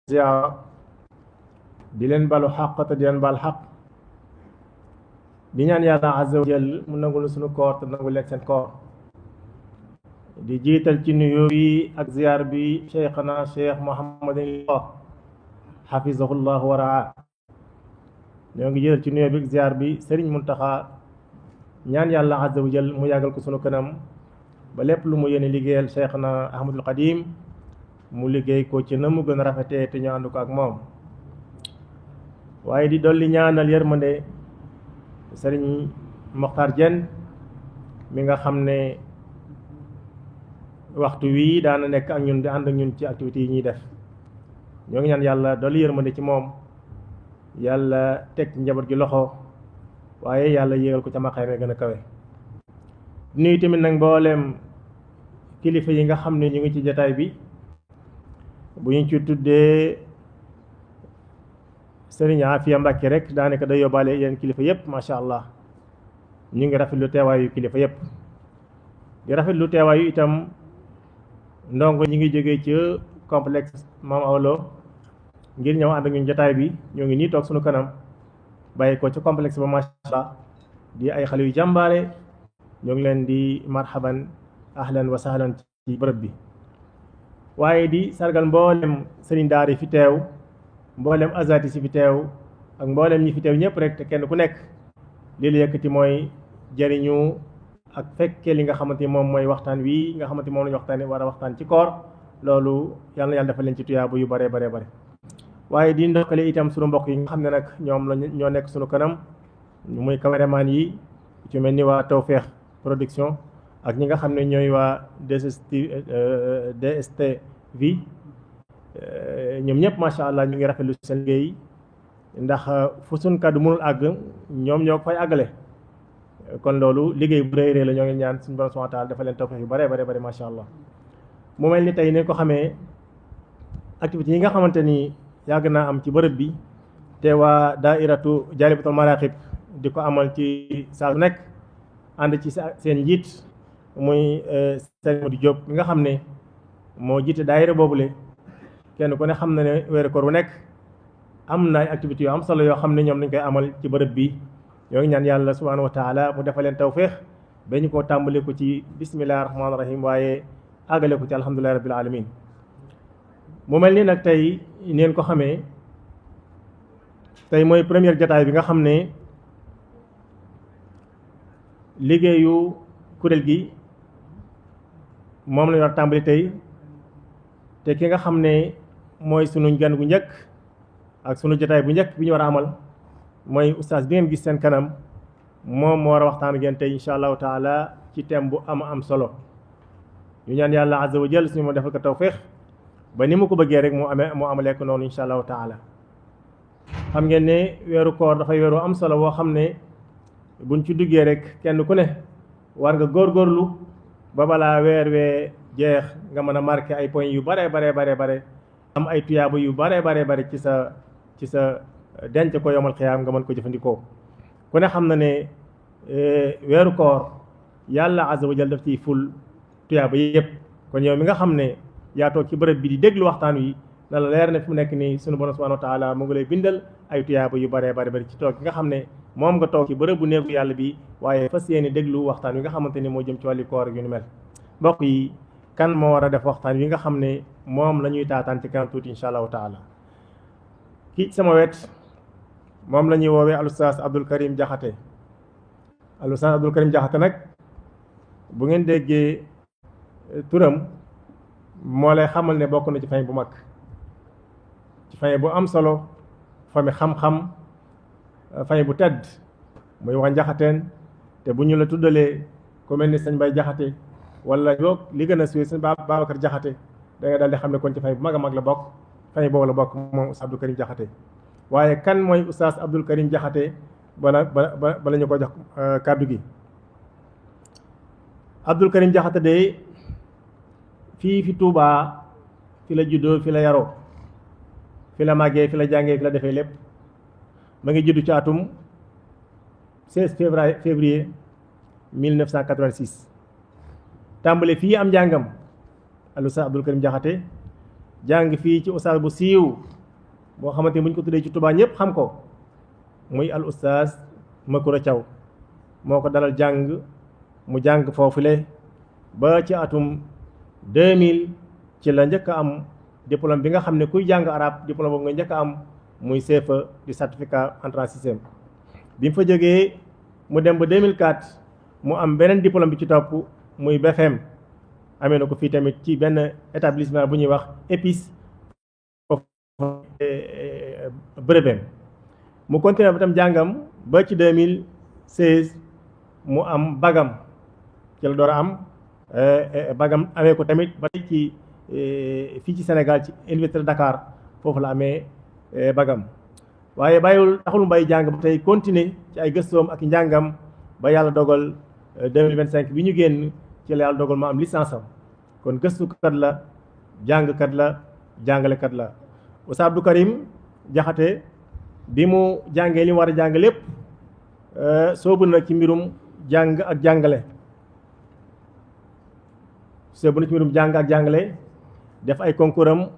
ziyaara di leen balu xaq te di leen bal xaq di ñaan yàlla azza wa jal mu nangul suñu koor te nangul leen seen koor di jiital ci nuyoo bi ak ziyaar bi cheikhana cheikh Mouhamadin xafizahullah wa raa ñoo ngi jiital ci nuyoo bi ak ziyaar bi Sëriñ Muntaxa ñaan yàlla azza wa jal mu yàggal ko sunu kanam ba lépp lu mu yéene liggéeyal cheikhana Ahmadul Xadim mu liggéey ko ci na mu gën a rafetee te ñu ànd ko ak moom waaye di dolli ñaanal yërmande Sëriñ Moxtaar Jenn mi nga xam ne waxtu wii daana nekk ak ñun di ànd ak ñun ci activités yi ñuy def ñoo ngi ñaan yàlla dolli yërmande ci moom yàlla teg njaboot gi loxo waaye yàlla yéegal ko ca maqaam gën a kawe nuyu tamit nag mbooleem kilifa yi nga xam ne ñu ngi ci jataay bi bu ñu ci tuddee Sëriñ Afiya Mbàkke rek daanaka day yóbbaale yeneen kilifa yëpp macha allah ñu ngi rafetlu teewaayu kilifa yëpp di rafetlu teewaayu itam ndongo ñi ngi jógee ci complexe Maam Awlo ngir ñëw ànd ak ñun jotaay bi ñoo ngi nii toog suñu kanam bàyyi ko ci complexe ba macha allah di ay xale yu jàmbaare ñoo ngi leen di marhaban ahlan wa sahlan ci bërëb bi waaye di sargal mboolem sëriñ daara yi fi teew mboolem azati si fi teew ak mboolem ñi fi teew ñëpp rek te kenn ku nekk li la yëkkati mooy jëriñu ak fekkee li nga xamante ni moom mooy waxtaan wi nga xamante ni moom lañu waxtaane war a waxtaan ci koor loolu yàlla na yàlla defal leen ci tuyaabu yu bare bare bare waaye di ndokkale itam sunu mbokk yi nga xam ne nag ñoom la ñoo nekk sunu kanam muy caméraman yi ci mel ni waa Tawfekh Production ak ñi nga xam ne ñooy waa DSTV ñoom ñëpp macha allah ñu ngi rafetlu seen liggéey ndax fu suñ kàddu mënul àgg ñoom ñoo ko fay àggale kon loolu liggéey bu rëy rëy la ñoo ngi ñaan suñu borom subhanahu wa taala dafa leen tawfeex yu bare bare bare macha allah mu mel ni tey ne ko xamee activités yi nga xamante ni yàgg naa am ci bërëb bi te waa daairatu Jaalibatul Maraqib di ko amal ci saa su nekk ànd ci seen njiit muy Sëriñ Modou Diop mi nga xam ne moo jiite daayira boobule kenn ku ne xam na ne weeru koor bu nekk am na ay activités yoo am solo yoo xam ne ñoom lañ koy amal ci bërëb bi ñoo ngi ñaan yàlla subhanahu wa taala mu defal leen tawféex ba ñu ko tàmbale ko ci bismillahi rahmaani rahim waaye àggale ko ci alhamdulillahi rabbil alamin mu mel ni nag tey neen ko xamee tey mooy première jataay bi nga xam ne liggéeyu kuréel gi moom lañu war tàmbali tey te ki nga xam ne mooy sunu gan gu njëkk ak sunu jataay bu njëkk bi ñu war a amal mooy oustaz bi ngeen gis seen kanam moom moo war a waxtaan ak yéen tey incha allahu taala ci thème bu am solo ñu ñaan yàlla azza wa jal suñu moo defal ko tawféex ba ni mu ko bëggee rek moo amalee ko noonu incha allahu taala xam ngeen ne weeru koor dafay weeru am solo woo xam ne buñ ci duggee rek kenn ku ne war nga góorgóorlu ba balaa weer wee jeex nga mën a marqué ay points yu bare am ay tuyaaba yu bare ci sa denc ko yomal xiyaam nga mën ko jëfandikoo ku ne xam na ne weeru koor yàlla azza wa jal daf ciy ful tuyaaba yëpp kon yow mi nga xam ne yaa toog ci bërëb bi di déglu waxtaan wi na la leer ne fi mu nekk nii sunu borom subhanahu wa taala mu ngi lay bindal ay tuyaaba yu bare ci toog ki nga xam ne moom nga toog ci bërëb bu néegu yàlla bi waaye fas yéene déglu waxtaan wi nga xamante ni moo jëm ci wàllu koor yu ni mel mbokk yi kan moo war a def waxtaan wi nga xam ne moom la ñuy taataan ci kanam tuuti insha allahu taala ki sama wet moom la ñuy woowee al ustaas Abdul Karim Jaxate al ustaas Abdul Karim Jaxate nag bu ngeen déggee turam moo lay xamal ne bokk na ci famille bu mag ci famille bu am solo famille xam-xam famille bu tedd muy wax Jaxateen te bu ñu la tuddalee ku mel ni sëñ Bay Jaxate wala boog li gën a suy sëñ Babacar Jaxate da nga daal di xam ne kon ci famille bu mag a mag la bokk famille boobu la bokk moom ustaas Abdul Karim Jaxate waaye kan mooy ustaas Abdul Karim Jaxate bala ñu ko jox kàddu gi Abdul Karim Jaxate de fii fi Touba fi la juddoo fi la yaroo fi la màggee fi la jàngee fi la defee lépp ma ngi juddu ci atum 16 février 1986 tàmbale fii am njàngam al ustaas Abdul Karim Jaxate jàng fii ci ustaas bu siiw boo xamante ni bu ñu ko tuddee ci Touba ñëpp xam ko muy al oustaz Makura Thiaw moo ko dalal jàng mu jàng foofule ba ci atum 2000 ci la njëkk a am diplôme bi nga xam ne kuy jàng arab diplôme boobu nga njëkk a am muy CFEE di certificat entrée en sixième bi mu fa jógee mu dem ba 2004 mu am beneen diplôme bi ci topp muy BFM amee na ko fii tamit ci benn établissement bu ñuy wax EPIS brevet mu continué ba tam jàngam ba ci 2016 mu am bagam ci la door a am bagam amee ko tamit ba ci fii ci Sénégal ci Université de Dakar foofu la amee bagam waaye bàyyiwul taxul mu bàyyi jàng ba tey continuer ci ay gëstoom ak njàngam ba yàlla dogal 2025 bi ñu génn ci la yàlla dogal ma am licence am kon gëstukat la jàngkat la jàngalekat la Oustaz Abdou Karim Jaxate bi mu jàngee li mu war a jàng lépp soobu na ci mbirum jàng ak jàngale soobu na ci mbirum jàng ak jàngale def ay concours am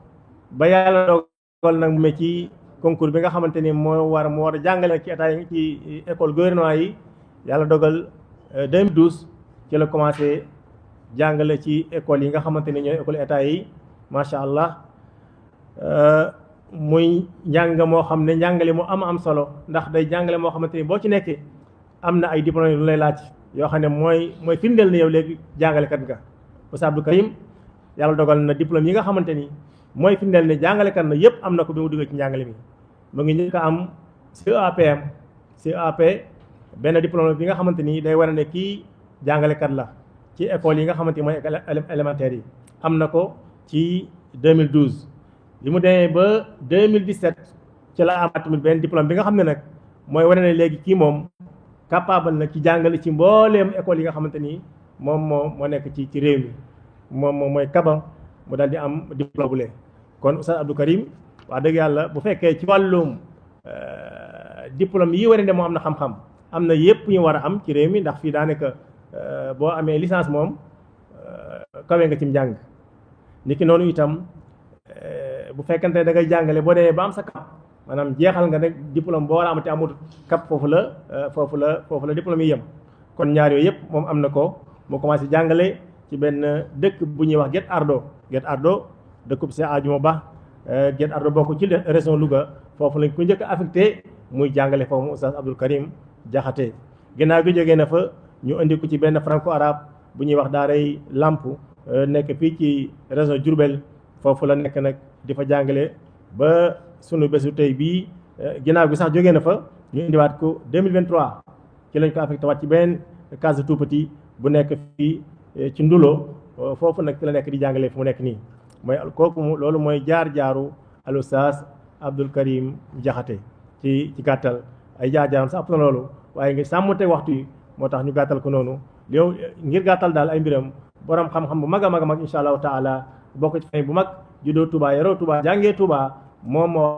ba yàlla dogal nag mu ci concours bi nga xamante ni moo war a jàngale ci état yi ci école gouvernement yi yàlla dogal 2012 ci la commencé jàngale ci école yi nga xamante ni ñooy école état yi macha allah muy njàng moo xam ne njàngale mu am solo ndax day jàngale moo xamante ni boo ci nekkee am na ay diplôme lu lay laaj yoo xam ne mooy firndeel ne yow léegi jàngalekat nga Oustaz Abdou Karim yàlla dogal na diplôme yi nga xamante ni mooy firndeel ne jàngalekat na yëpp am na ko bi mu duggee ci njàngale mi mu ngi njëkk a am CEAP benn diplôme bi nga xamante ni day war ne kii jàngalekat la ci école yi nga xamante ni mooy élémentaire yi am na ko ci 2012 bi mu demee ba 2017 ci la amaat tamit benn diplôme bi nga xam ne nag mooy wane ne léegi kii moom capable na ci jàngale ci mbooleem école yi nga xamante ni moom moo nekk ci réew mi moom mooy kaba mu daal di am diplôme bu lee kon Oustaz Abdou Karim wax dëgg yàlla bu fekkee ci wàllum diplôme yi wane ne moo am na xam-xam am na yëpp ñu war a am ci réew mi ndax fii daanaka boo amee licence moom kawe nga ci njàng niki noonu itam bu fekkante da ngay jàngale boo demee ba am sa kap maanaam jeexal nga nag diplôme boo war a amati amut kap foofu la diplôme yi yem kon ñaar yooyu yëpp moom am na ko mu commencé jàngale ci benn dëkk bu ñuy wax Guet Ardo dëkkub si Adjuma Ba Guet Ardo bokk ci région Louga foofu lañ ko njëkk a affecté muy jàngale foofu mu Oustaz Abdou Karim Jaxate ginnaaw gi jógee na fa ñu indi ko ci benn franco arabe bu ñuy wax daaray Lamp nekk fii ci région Diourbel foofu la nekk nag di fa jàngale ba sunu bésu tey bii ginnaaw gi sax jógee na fa ñu indiwaat ko 2023 ci lañ ko affecté waat ci benn case tout petit bu nekk fii ci Ndulo foofu nag ci la nekk di jàngale fu mu nekk nii mooy kooku loolu mooy jaar-jaaru al Oustaz Abdou Karim Jaxate ci gàttal ay jaar-jaaram sax ëpp na loolu waaye ngir sàmmante waxtu yi moo tax ñu gàttal ko noonu yow ngir gàttal daal ay mbiram borom xam-xam bu mag a mag insha allahu taala bokk ci famille bu mag juddoo Touba yaroo Touba jàngee Touba moom moo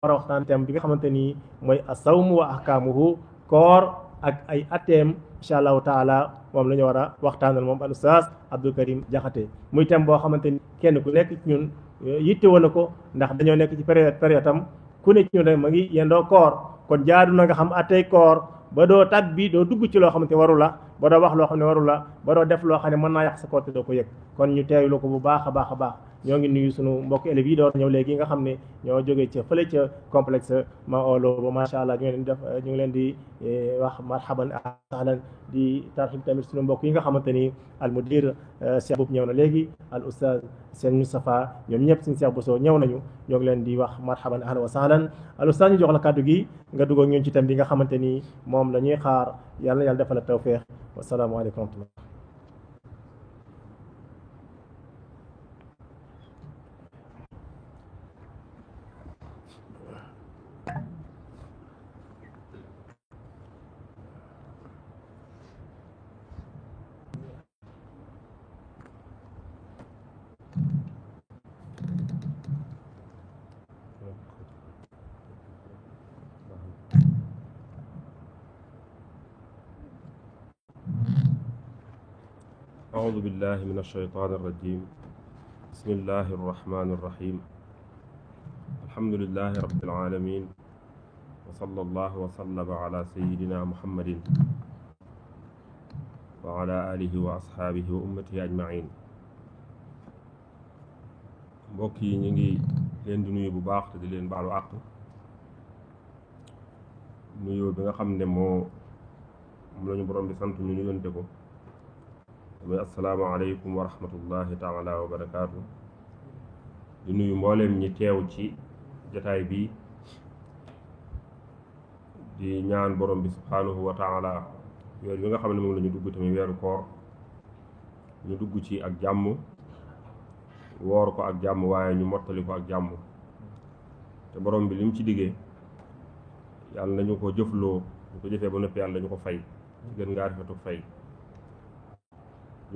war a waxtaan thème bi nga xamante ni mooy asawmu wa ahkaamuhu koor ak ay atteem insha allahu taala moom la ñu war a waxtaanal moom al Oustaz Abdou Karim Jaxate muy thème boo xamante ni kenn ku nekk ci ñun yitte woon na ko ndax dañoo nekk ci période am ku ne ci ñun rek ma ngi yendoo koor kon jaadu na nga xam attey koor ba doo tat bi doo dugg ci loo xamante waru la ba doo wax loo xam ne waru la ba doo def loo xam ne mën naa yàq sa koor te doo ko yëg kon ñu teewlu ko bu baax a baax ñoo ngi nuyu sunu mbokk élèves yi door ñëw léegi nga xam ne ñoo jógee ca fële ca complexe ma olo ba macha allah ñu ngi leen di wax marhaban ahlan di tarxib tamit sunu mbokk yi nga xamante ni al mudir Cheikh Boub ñëw na léegi al oustaz seen Moustapha ñoom ñëpp suñu Cheikh Bousso ñëw nañu ñoo ngi leen di wax marhaban ahlan wa sahlan al oustaz ñu jox la kàddu gi nga dugg ak ñun ci thème bi nga xamante ni moom la ñuy xaar yàlla na yàlla defal la tawfeex wasalaamaaleykum wa rahmatullah. أعوذ بالله من الشيطان الرجيم بسم الله الرحمن الرحيم alhamdulillahi rabbil alamin wa sallallahu wa sallama ala sayyidina muhammadin wa ala alihi wa ashaabihi wa ummatihi ajmain. mbokk yi ñu ngi leen di nuyu bu baax te di leen baalu àq. nuyoo bi nga xam ne moom lañu borom bi sant ñu nuyonte ko mooy assalaamu aleykum wa rahmatullahi taala wa barakaatu. di nuyu mbooleem ñi teew ci jataay bi di ñaan borom bi subhaanahu wa taala weer bi nga xam ne moom la ñu dugg tamit weeru koor ñu dugg ci ak jàmm, woor ko ak jàmm, waaye ñu mottali ko ak jàmm. te borom bi li mu ci diggee yàlla nañu ko jëfloo, ñu ko jëfee ba noppi yàlla nañu ko fay gën ngaa rafetu fay.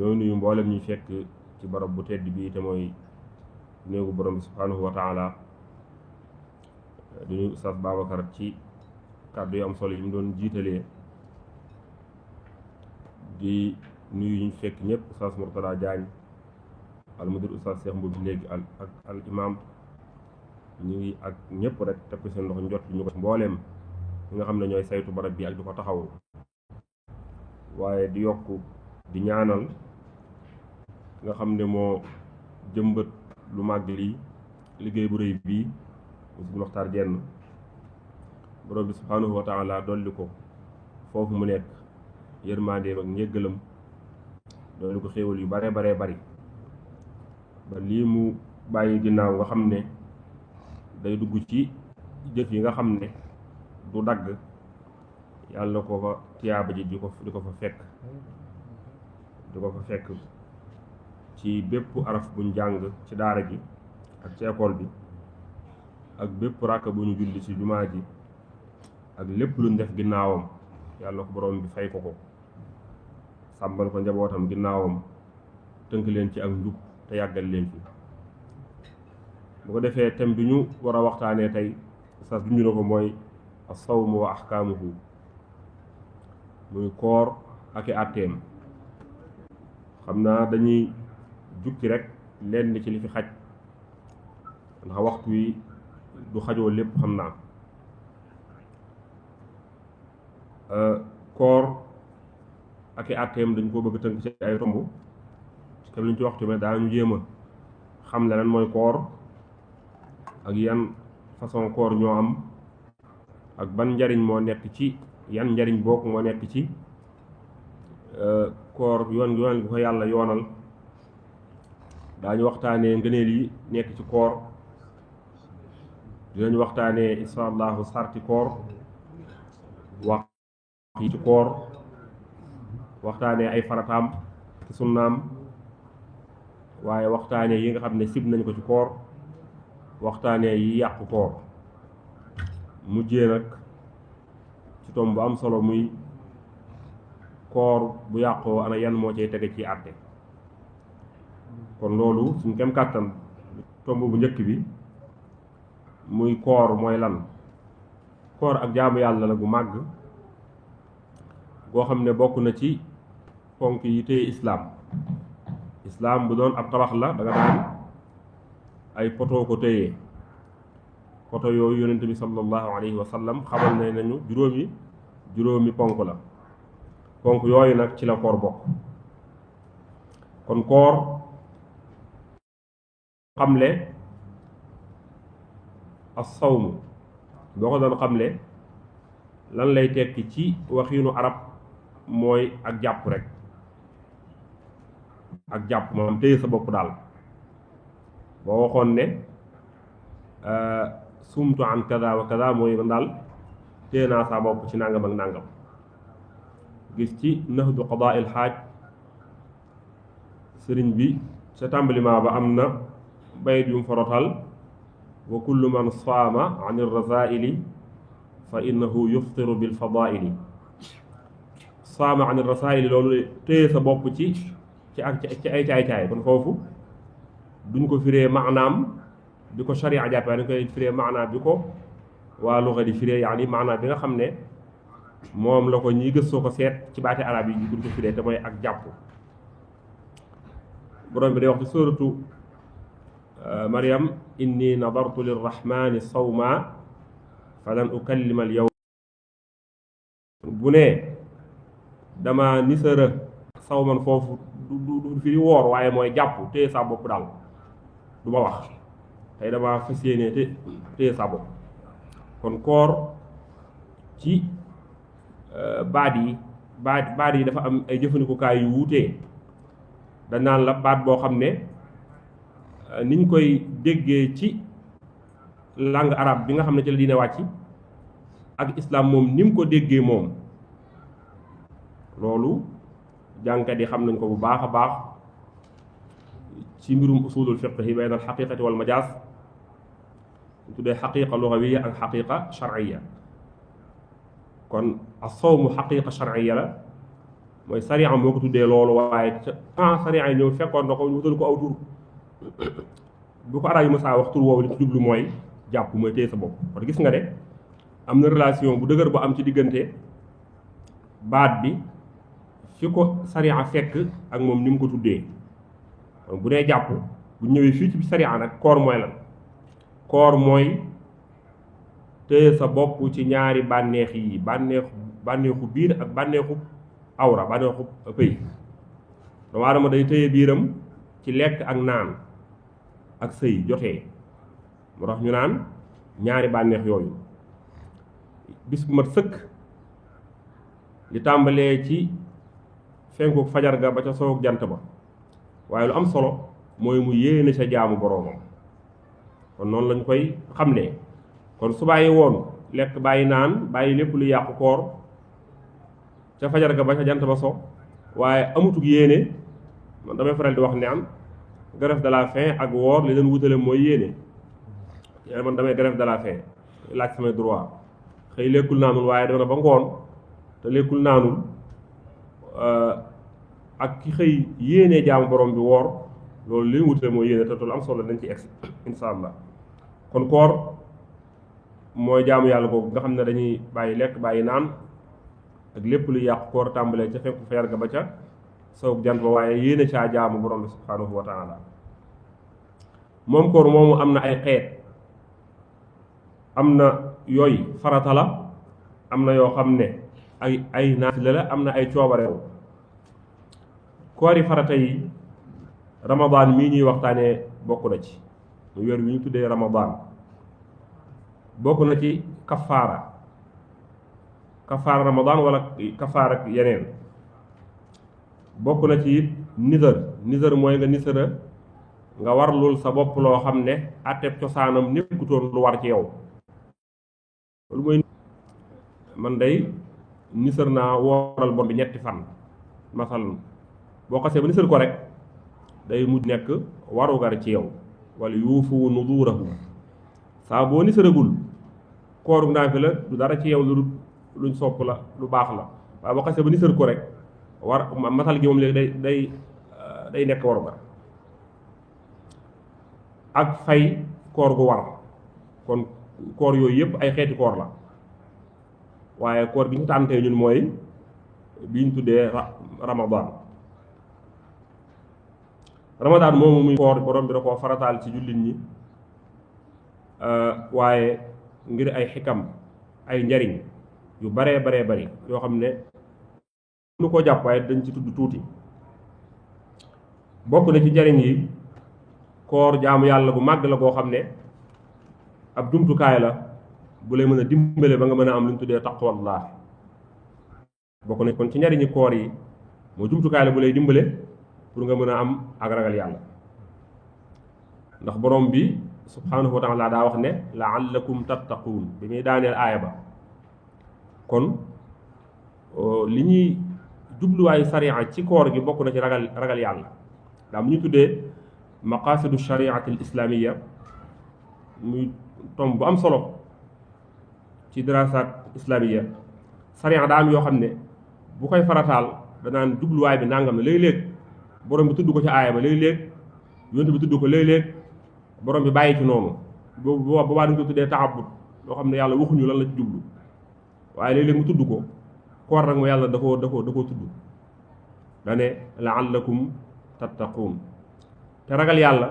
ñoo nuyu mboolem ñuy fekk ci barab bu tedd bii te mooy néegu borom bi subhaanahu wa taala. di nuyu Oustaz Babacar ci kàddu yu am solo yi mu doon jiitalee. di nuyu ñu fekk ñëpp Oustaz Mourtada Diagne al mudir Oustaz Cheikh Mboup léegi ak al imam ñu ngi ak ñëpp rek teg ko seen loxo njot ñu ko mbooleem ñi nga xam ne ñooy saytu barab bi ak di ko taxaw. waaye di yokk di ñaanal nga xam ne moo jëmbat lu màgg lii liggéey bu rëy bii Sëriñ Maxtaar Jenn, borom bi subhaanahu wa taala dolli ko foofu mu nekk yërmandeem ak njéggalam, dolli ko xéewal yu bare bare bari ba lii mu bàyyi ginnaaw nga xam ne day dugg ci jëf yi nga xam ne du dagg, yàlla na ko fa tiyaaba ji di ko fa fekk ci bépp araf buñ jàng ci daara ji ak ci école bi, ak bépp ràkk bu ñu julli ci jumaa ji, ak lépp luñ def ginnaawam yàlla ko borom bi fay ko sàmbal ko njabootam ginnaawam, tënk leen ci ak njub te yàggal leen fi. bu ko defee thème bi ñu war a waxtaanee tey sas duñu na ko mooy as-sawmu wa ahkaamuhu, muy koor ak i àtteem. xam naa dañuy jukki rek lenn ci li fi xaj ndax waxtu wi du xajoo lépp xam naa. koor ak i àtteem dañ koo bëgg tënk ci ay tomb te luñ ci waxtu mais daañu jéem a xam lan mooy koor ak yan façon koor ñoo am, ak ban njariñ moo nekk ci yan njariñ bokk moo nekk ci koor yoon bi ko yàlla yoonal. daañu waxtaanee ngëneel yi nekk ci koor, dinañu waxtaanee insha allahu sarti koor, wax yi ci koor, waxtaanee ay farataam ci sunnaam, waaye waxtaanee yi nga xam ne sib nañ ko ci koor, waxtaanee yi yàqu koor. mujjee nag ci tomb bu am solo muy koor bu yàqoo ana yan moo cay tege ci àtte. kon loolu suñ kem kàttan tomb bu njëkk bi muy koor mooy lan. koor ak jaamu yàlla la gu màgg goo xam ne bokk na ci ponk yi téye islaam bu doon ab tabax la da nga daan ay poto ko téye. poto yooyu yonente bi sallallahu alayhi wa sallam xamal ne nañu juróomi ponk la. ponk yooyu nag ci la koor bokk. kon koor xamle as-sawmu boo ko doon xamle lan lay tekki ci waxiinu arab mooy ak jàpp rek, ak jàpp maanaam téye sa bopp daal. boo waxoon ne sumtu an kada wa kada mooy man daal téye naa saa bopp ci nangam ak nangam. gis ci nahdu qadaa il xaaj sëriñ bi sa tàmbaliment ba am na bayit yum forotal wa kullu man saama an irrasaili fa innahu yuftiru bil fadaili. saama an irrasaili loolu téye sa bopp ci ay caay-caay. kon foofu duñ ko firee maanaam bi ko sharia jàppee dañ koy firee maanaam bi ko waa luxa di firee yaani maanaam bi nga xam ne moom la ko ñiy gëstoo ko seet ci baati arab yi duñ ko firee te mooy ak jàpp. borom bi day wax ci sóoratu Maryam inni nadartu lirrahmani sawma falan ukallima al yawma bu ne dama nisara sawman foofu du fi woor waaye mooy jàpp téye sa bopp daal du ma wax tey dama fas yéene téye sa bopp kon koor ci baat yi dafa am ay jëfandikukaay yu wuutee dañ naan la baat boo xam ne niñ koy déggee ci langue arabe bi nga xam ne ci la diine wàcc ak islam moom ni mu ko déggee moom loolu jàngkat yi xam nañ ko bu baax a baax ci mbirum usulul fiqh yi bayna al xaqiqati wal majaaz ñu tuddee xaqiqa lugawiya ak xaqiqa sharciya kon as-sawmu xaqiqa sharciya la mooy sariya moo ko tuddee loolu waaye sariya yi ñëw fekkoon na ko ñu wutal ko aw tur bu ko arab yi mësaa wax tur woowu li ci jublu mooy jàpp mooy téye sa bopp kon gis nga ne am na relation bu dëgër bu am ci diggante baat bi fi ko sariya fekk ak moom ni mu ko tuddee kon bu dee jàpp bu ñëwee fii ci sariya nag koor mooy lan koor mooy téye sa bopp ci ñaari bànneex yi bànneexu biir ak bànneexu awra bànneexu pëy doomu aadama day téye biiram ci lekk ak naan ak sëy jotee moo tax ñu naan ñaari bànneex yooyu bis bu mat sëkk li tàmbalee ci fenku fajar ga ba ca soog jant ba waaye lu am solo mooy mu yéene sa jaamu boroomam kon noonu lañ koy xamlee kon su bàyyi woon lekk bàyyi naan bàyyi lépp lu yàqu koor ca fajar ga ba ca jant ba so waaye amutug yéene man damay faral di wax ne am grève de la faim ak woor li leen wutale mooy yéene man damay grève de la faim laaj samay droit xëy lekkul naanul waaye dama na ba ngoon te lekkul naanul ak ki xëy yéene jaamu borom bi woor loolu li leen wutale mooy yéene te loolu am solo dañ ci egsi insha allah kon koor mooy jaamu yàlla boobu nga xam ne dañuy bàyyi lekk bàyyi naan ak lépp lu yàqu koor tàmbalee ca fekk fajar ga ba ca soog jant ba waaye yéene caa jaamu borom bi subhanahu wa taala moom koor moomu am na ay xeet am na yooyu farata la am na yoo xam ne ay naafila la am na ay coobareew koori farata yi ramadaan mii ñuy waxtaanee bokk na ci mu weer wi ñu tuddee ramadaan bokk na ci kafaara ramadaan wala kafaara ak yeneen bokk na ci it nisër mooy nga nisëra nga warlul sa bopp loo xam ne àtteeb cosaanam nekkutoon lu war ci yow loolu mooy man day nisër naa wooral bon bi ñetti fan masal boo xasee ba nisër ko rek day mujj nekk warugar ci yow wala yuufu nuduurahu saa boo nisëragul kooru naafila du dara ci yow lu luñ sopp la lu baax la waaye boo xasee ba nisër ko rek war masal gi moom léegi day nekk warugar ak fay koor gu war kon koor yooyu yëpp ay xeeti koor la waaye koor gi ñu tàntee ñun mooy bi ñu tuddee ramadaan moomu muy koor borom bi da koo farataal ci jullit ñi waaye ngir ay xikam ay njariñ yu baree bari yoo xam ne nu ko jàpp waaye dañ ci tudd tuuti bokk na ci njariñ yi koor jaamu yàlla bu màgg la boo xam ne ab jumtukaay la bu lay mën a dimbale ba nga mën a am lu ñu tuddee taqwallah bokk na kon ci njariñi koor yi moo jumtukaay la bu lay dimbale pour nga mën a am ak ragal yàlla ndax borom bi subhanahu wa taala daa wax ne la'allakum tattaquun bi muy daaneel aaya ba kon li ñuy jubluwaayu sariya ci koor gi bokk na ci ragal yàlla daa mu ñu tuddee maqasidu shariati al islamiya muy tom bu am solo ci dirasaat islamiya sariya daa am yoo xam ne bu koy farataal danaan jubluwaay bi nangam ne léeg-léeg borom bi tudd ko ci aaya ba léeg-léeg yonent bi tudd ko léeg-léeg borom bi bàyyi ci noonu boobaa dañ ko tuddee taxabut loo xam ne yàlla waxuñu lan la ci jublu waaye léeg-léeg mu tudd ko koor nag mu yàlla da koo tudd dane la'allakum tattaquun te ragal yàlla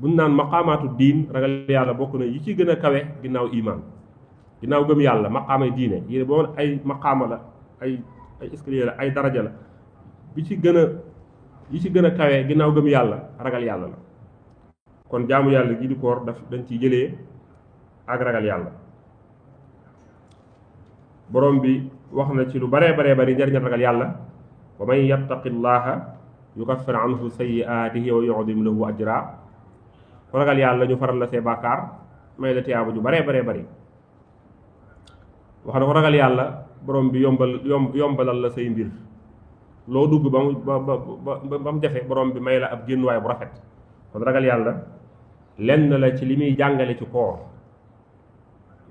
buñ naan maqaamaatu diin ragal yàlla bokk na yi ci gën a kawe ginnaaw iman ginnaaw gëm yàlla maqaamay diine yi boo ay maqaama la ay escalier la ay daraja la yi ci gën a kawe ginnaaw gëm yàlla ragal yàlla la kon jaamu yàlla gi di koor dañ ciy jëlee ak ragal yàlla borom bi wax na ci lu baree bari njariñal ragal yàlla wa man yattaqi llaha yukaffir anhu sayyi'atihi wa yu'dim lahu ajra ku ragal yàlla ñu faral la see bàkkaar may la tiyaaba ju baree bari wax na ko ragal yàlla borom bi yombalal la say mbir loo dugg ba mu jafe borom bi may la ab génnuwaay bu rafet kon ragal yàlla lenn la ci li muy jàngale ci koor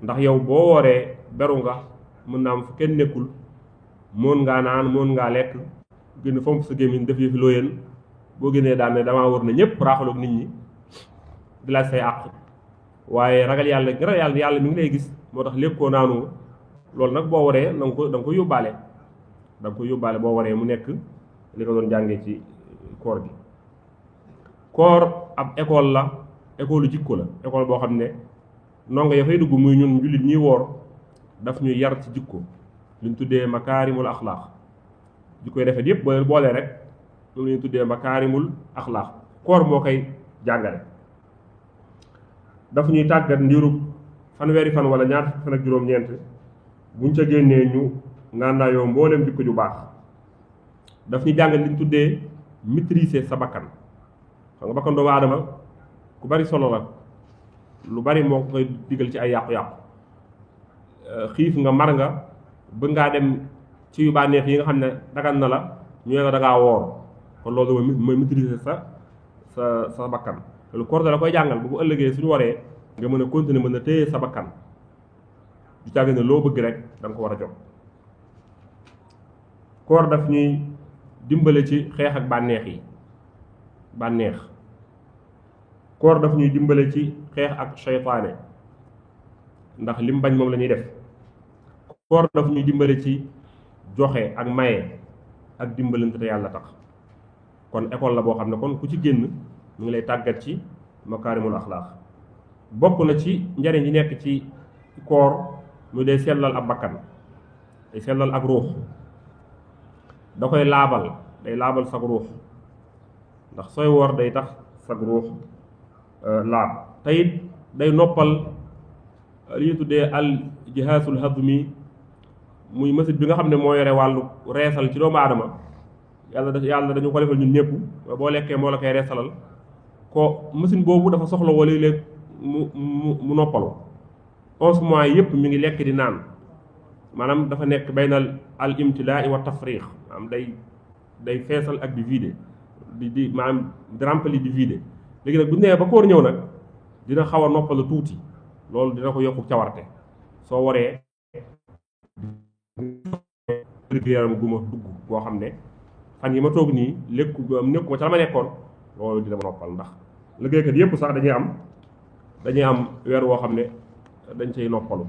ndax yow boo wooree beru nga mën naa am fu kenn nekkul moon ngaa naan moon ngaa lekk gën fomp sa gémmiñ def yëfi looyeen boo génnee daan ne damaa wër na ñëpp raaxaloog nit ñi di laaj say àq waaye ragal yàlla mi ngi lay gis moo tax lépp koo naanu loolu nag boo waree da nga ko yóbbaale boo waree mu nekk li ko doon jàngee ci koor gi koor ab école la école jikko la école boo xam ne ndongo ya fay dugg muy ñun jullit ñi woor daf ñuy yar ci jikko luñ tuddee makaarimul axlaaq jikkoy rafet yépp boo boolee rek lu ñu tuddee makaarimul axlaaq koor moo koy jàngale daf ñuy tàggat ndiirub fanweeri fan wala ñaar fan ak juróom-ñeent buñ ca génnee ñu ngànnaayoo mboolem jikko ju baax daf ñu jàngal liñ tuddee maîtriser sa bakkan xam nga bakkan doomu aadama ku bari solo la lu bari moo ko koy digal ci ay yàqu-yàqu xiif nga mar nga bëgg ngaa dem ci yu bànneex yi nga xam ne dagan na la ñu ne la da ngaa woor kon loolu mooy maîtriser sa bakkan loolu koor da la koy jàngal bu ëllëgee suñu waree nga mën a continuer mën a téye sa bakkan du càgg ne loo bëgg rek da nga ko war a jot koor daf ñuy dimbale ci xeex ak bànneex koor daf ñuy dimbale ci xeex ak seytaane ndax lim bañ moom la ñuy def koor daf ñuy dimbale ci joxe ak maye ak dimbalante te yàlla tax kon école la boo xam ne kon ku ci génn mu ngi lay tàggat ci makaarimul axlaaq bokk na ci njariñ yi nekk ci koor mu day sellal ab bakkan day sellal ak ruux da koy laabal day laabal sag ruux ndax sooy woor day tax sag ruux laab te it day noppal li ñu tuddee al jihaasul hadmi muy machine bi nga xam ne moo yore wàllu reesal ci doomu aadama yàlla dañu ko defal ñun ñëpp boo lekkee moo la koy reesalal ko machine boobu dafa soxla wala léeg mu noppalu 11 mois yëpp mi ngi lekk di naan maanaam dafa nekk baynal al imtilaa wa tafriix maanaam day feesal ak di vider di maanaam di remplir di vider léegi nag bu nee ba koor ñëw nag dina xaw a noppalu tuuti loolu dina ko yokku cawarte soo waree yaram gu ma dugg boo xam ne fan yi ma toog nii nekku ma ca la ma nekkoon loolu dina ma noppal ndax liggéeykat yépp sax dañuy am weer woo xam ne dañ cay noppalu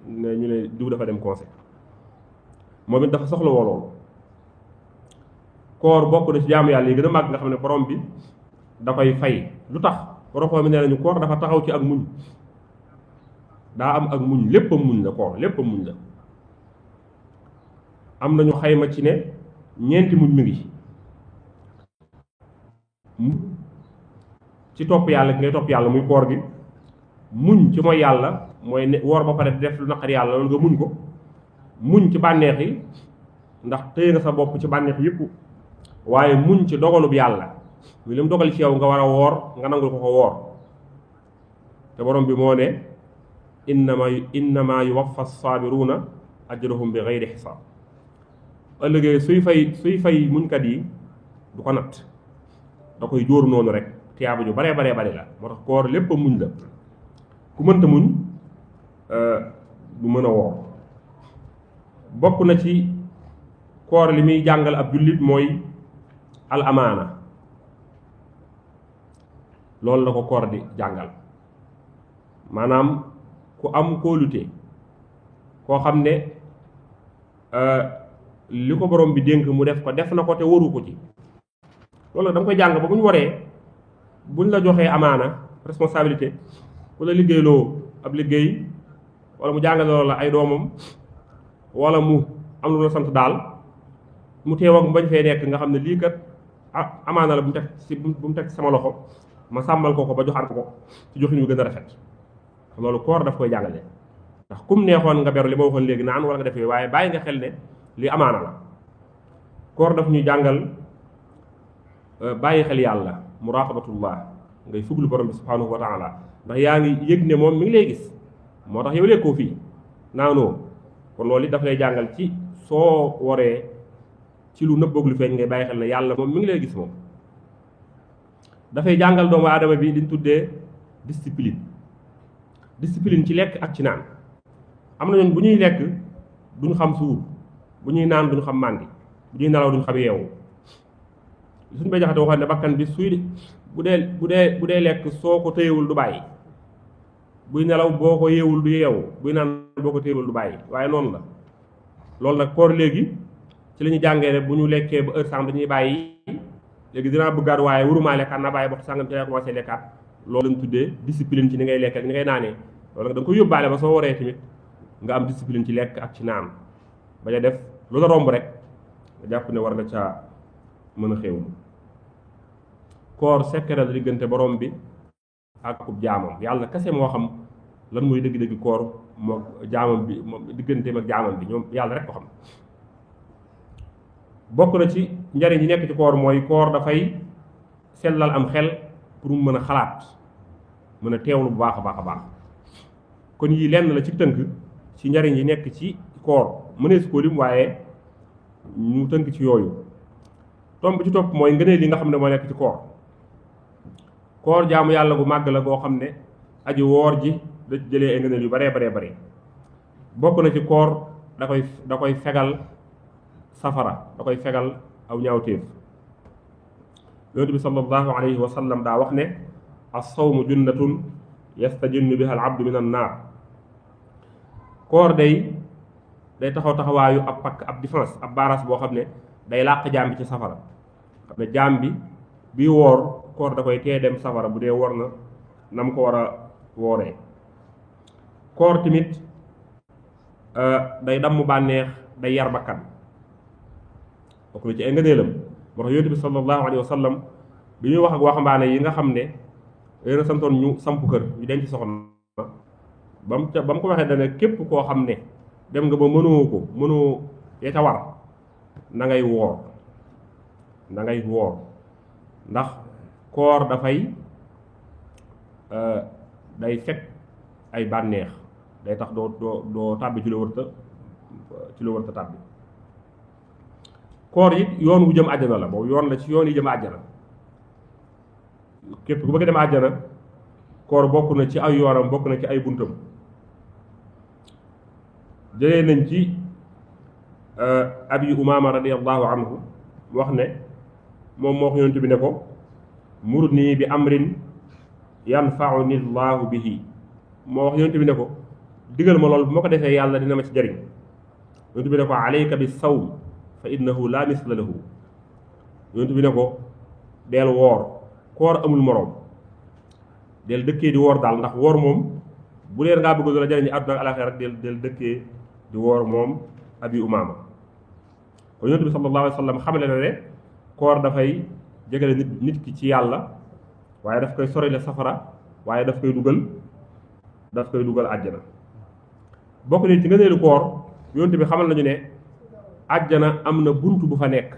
ne ñu ne diw dafa dem conseil moom it dafa soxla woo loolu koor bokk na ci jaamu yàlla yi gën a màgg nga xam ne borom bi da koy fay lu tax borom xam ne nee nañu koor dafa taxaw ci ak muñ daa am ak muñ lépp a muñ la koor lépp a muñ la am nañu xayma ci ne ñeenti muñ mi ngi ci topp yàlla gi ngay topp yàlla muy koor gi muñ ci mooy yàlla mooy ne woor ba pare def lu naqar yàlla loolu nga muñ ko muñ ci bànneex yi ndax téye nga sa bopp ci bànneex yëpp waaye muñ ci dogalub yàlla muy li mu dogal ci yow nga war a woor nga nangul ko woor te borom bi moo ne innama yuwaffa saabiruuna ajrahum bi gayri xisaab ëllëgee suy fay muñkat yi du ko natt da koy jóor noonu rek tiyaaba ju baree bari la moo tax koor lépp a muñ la ku mënta muñ du mën a woor bokk na ci koor li muy jàngal ab jullit mooy al amaana loolu la ko koor di jàngal maanaam ku am kóolute koo xam ne li ko borom bi dénk mu def na ko te waru ko ci loolu da nga koy jàng ba bu ñu waree buñ la joxee amaana responsabilité ku la liggéeyloo ab liggéey wala mu jàngaloo la ay doomam wala mu am lu la sant daal mu teew ak mu bañ fee nekk nga xam ne lii kat amaana la bu mu teg sama loxo ma sàmmal ko ba joxaat ko ci joxin yu gën a rafet loolu koor daf koy jàngale ndax kum neexoon nga beru li ma waxoon léegi naan wala nga defee waaye bàyyi nga xel ne li amaana la koor daf ñuy jàngal bàyyi xel yàlla muraqabatullah ngay fuglu borom bi subhanahu wa taala ndax yaa ngi yëg ne moom mi ngi lay gis moo tax yow lekkoo fii naanoo kon loolu it daf lay jàngal ci soo waree ci lu nëbboog lu feeñ ngay bàyyi xel ne yàlla moom mi ngi lay gis moom dafay jàngal doomu aadama bi liñ tuddee discipline ci lekk ak ci naan am na ñooñ bu ñuy lekk duñ xam suur bu ñuy naan duñ xam màndi bu ñuy nelaw duñ xam yeewu suñu bay jaxate waxoon ne bakkan bi suy bu dee lekk soo ko téyewul du bàyyi buy nelaw boo ko yeewul du yeewu buy naan boo ko téyewul du bàyyi waaye noonu la loolu nag koor léegi ci la ñu jàngee ne bu ñu lekkee ba heure sàngam dañuy bàyyi léegi dinaa bëggaat waaye warumaa lekkaat naa bàyyi ba sàngam ci lay commencé lekkaat loolu lañ tuddee discipline ci ni ngay lekk ak ni ngay naanee loolu nag da nga koy yóbbaale ba soo waree tamit nga am discipline ci lekk ak ci naan bañ a def lu la romb rek nga jàpp ne war nga caa mën a xéewlu koor secret la diggante borom bi ak kub jaamam yàlla kese moo xam lan mooy dëgg-dëgg koor moo jaamam bi moom digganteem ak jaamam bi ñoom yàlla rek ko xam bokk na ci njariñ yi nekk ci koor mooy koor dafay sellal am xel pour mu mën a xalaat mën a teewlu bu baax a baax a baax kon yii lenn la ci tënk ci njariñ yi nekk ci koor mënees koo lim waaye ñu tënk ci yooyu tomb ci topp mooy ngëneel yi nga xam ne moo nekk ci koor jaamu yàlla gu màgg la goo xam ne aji woor ji da jëlee ay ngëneel yu baree bare bokk na ci koor da koy fegal safara da koy fegal aw ñaawteef yonent bi sallallahu alayhi wa sallam daa wax ne as-sawmu junnatun yastajinnu biha al-abdu min an-naar koor day taxawaayu ab pakk ab défense ab baaraas boo xam ne day làq jaam bi ci safara xam ne jaam bi bii woor koor da koy tee dem safara bu dee woor na mu ko war a wooree koor tamit day damm bànneex day yar bakkan bokk na ci ay ngëneelam moo tax yonent bi sallallahu alayhi wa sallam bi ñuy wax ak waxambaane yi nga xam ne leen santoon ñu samp kër ñu denc soxna ba mu ko waxee dana képp koo xam ne dem nga ba mënoo ya ca war na ngay woor ndax koor dafay day fekk ay bànneex day tax doo tàbbi ci lu wërta tàbbi koor yi yoon wu jëm àjjana la boobu yoon la ci yoon yi jëm àjjana képp ku bëgg dem àjjana koor bokk na ci ay yoonam bokk na ci ay buntam jëlee nañ ci abi umaama radiyallahu anhu wax ne moom moo wax yonent bi ne ko murni bi amrin yanfa'uni llahu bihi moo wax yonent bi ne ko digal ma loolu bu ma ko defee yàlla dina ma ci jariñ yonent bi ne ko alayka bi sawm fa innahu la misla lahu yonent bi ne ko deel woor koor amul moroom del dëkkee di woor daal ndax woor moom bu leen ngaa bëgg la jariñ àdduna ak alaxira rek del dëkkee di woor moom abi umaama kon yonent bi sallallahu alayhi wa sallam xamale na ne koor dafay jegale nit ki ci yàlla waaye daf koy sorile safara waaye daf koy dugal àjjana bokk ni ci ngëneelu koor yonent bi xamal nañu ne àjjana am na bunt bu fa nekk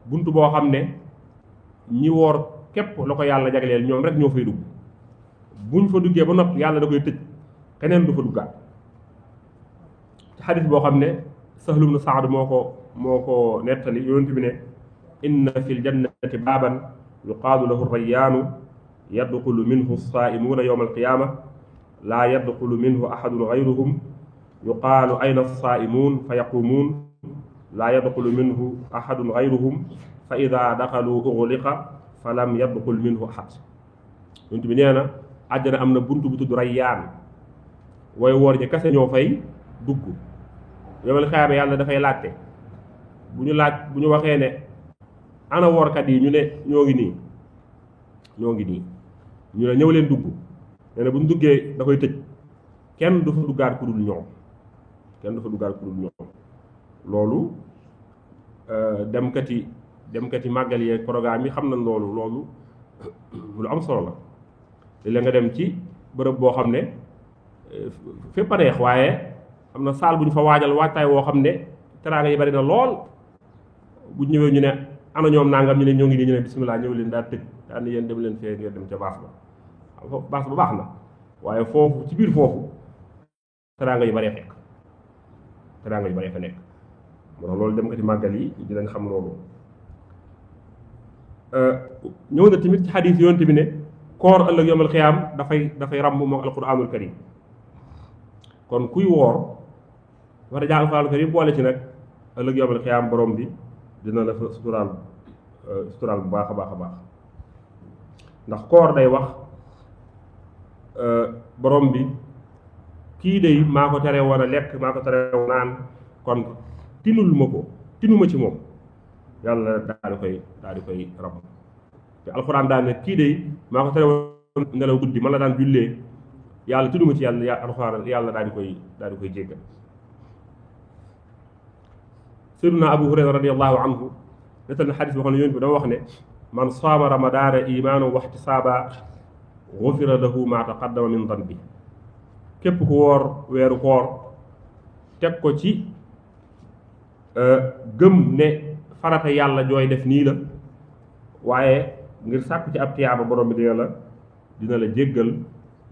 bunt boo xam ne ñi woor képp la ko yàlla jagleel ñoom rek ñoo fay dugg buñ fa duggee ba noppi yàlla da koy tëj keneen du fa duggaat ci xadis boo xam ne Sahl ibn Saad moo ko nettali yonent bi ne inna fil jannati baaban yuqaalu lahu rayyaanu yadxulu minhu saaimuuna yowma alqiyaama laa yadxulu minhu ahadun gayruhum yuqaalu ayna saaimuun fa yaquumuun laa yadxulu minhu ahadun gayruhum fa ida daxalu uxliqa fa lam yadxul minhu ahad yonent bi nee na àjjana am na bunt bu tudd rayyaan way woor ñi kese ñoo fay dugg yowmal qiyaama yàlla dafay laajte bu ñu waxee ne ana woorkat yi ñu ne ñoo ngi nii ñoo ngi nii ñu ne ñëw leen dugg nee na bu ñu duggee da koy tëj kenn du fa duggaat ku dul ñoom kenn du fa duggaat ku dul ñoom loolu demkati màggal yeeg programme yi xam na loolu lu am solo la léeg-léeg nga dem ci bërëb boo xam ne fépp a neex waaye am na saal bu ñu fa waajal waajtaay woo xam ne teraanga yi bari na lool bu ñëwee ñu ne ana ñoom nangam ñu ne ñoo ngi nii ñu ne bisimilah ñëw leen daal tëj daal ni yéen dem leen fee ngeen dem ca baas ba baas ba baax na waaye foofu ci biir foofu teraanga yu bari fekk teraanga yu bari fa nekk moo tax loolu dem kati màggal yi dinañ xam loolu ñëw na tamit ci xadiis yonent bi ne koor ëllëg yawmal xiyaam dafay ràmm moom alquraanul karim kon kuy woor war a jàng alquraanul karim boole ci nag ëllëg yawmal xiyaam borom bi dina la fa suturaal bu baax a baax a baax ndax koor day wax borom bi kii day maa ko tere woon a lekk maa ko tere woon naan kon tinuma ci moom yàlla daal di koy rab te alxuraan daan ne kii day maa ko tere woon nelaw guddi man la daan jullee yàlla tinuma ci yàlla alxuraan yàlla daal di koy jéggal sayyiduna Abu Hurayra radiyallahu anhu nettal na xadis boo xam ne yonent bi dama wax ne man saama ramadaana imaanu wa ihtisaaba gufira lahu ma taqaddama min danbi képp ku woor weeru koor teg ko ci gëm ne farata yàlla jooy def nii la waaye ngir sàkku ci ab tiyaaba borom bi dina la jéggal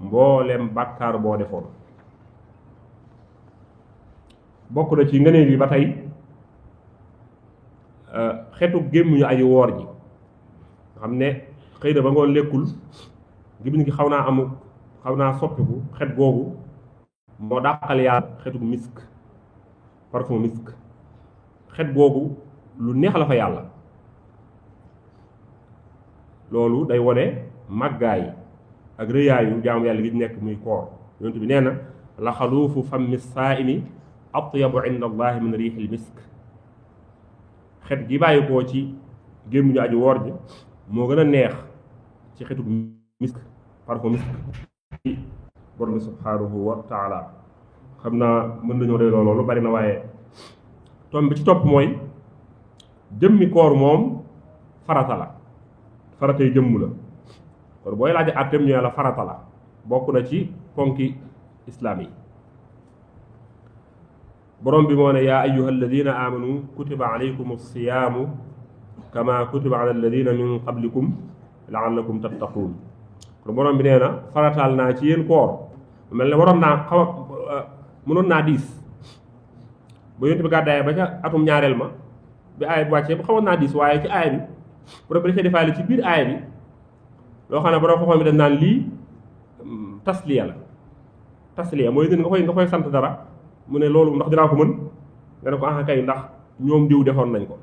mboolem bàkkaar boo defoon bokk na ci ngëneel yi ba tey xetu gémmiñu aji woor ji nga xam ne xëy na ba ngoon lekkul gémmiñ gi xaw naa soppiku xet googu moo dàqal yàlla xetu misk parfum misk xet googu lu neex la fa yàlla loolu day wone màggaay ak rëyaayu jaamu yàlla gi nekk muy koor yonent bi nee na la xaluufu fammi saa'imi atyabu inda allahi min riixil misk xet gi bàyyi koo ci gémmiñu aji woor ji moo gën a neex ci xetu misk parfum misk borom bi subhaanahu wa taala xam naa mën nañoo doy loolu bari na waaye tom bi ci topp mooy jëmmi koor moom farata la faratay jëmm la kon booy laaj àtteem ñu la farata la bokk na ci ponki islaam yi borom bi moo ne yaa ayyuha alladina amanu kutiba alaykum alsiyaamu kama kutiba ala alladina min qablikum laallakum tattaquun kon borom bi nee na farataal naa ci yéen koor mel ne waroon naa mënoon naa diis ba yonent bi gàddaay ba ca atum ñaareel ma bi aaya bi wàccee ba xawoon naa diis waaye ci aaya bi borom bi dafay defaale ci biir aaya bi loo xam ne borom xoxoom bi dañ naan lii tasliya mooy gën nga koy sant dara mu ne loolu ndax dinaa ko mën nga ne ko ah kay ndax ñoom diw defoon nañ ko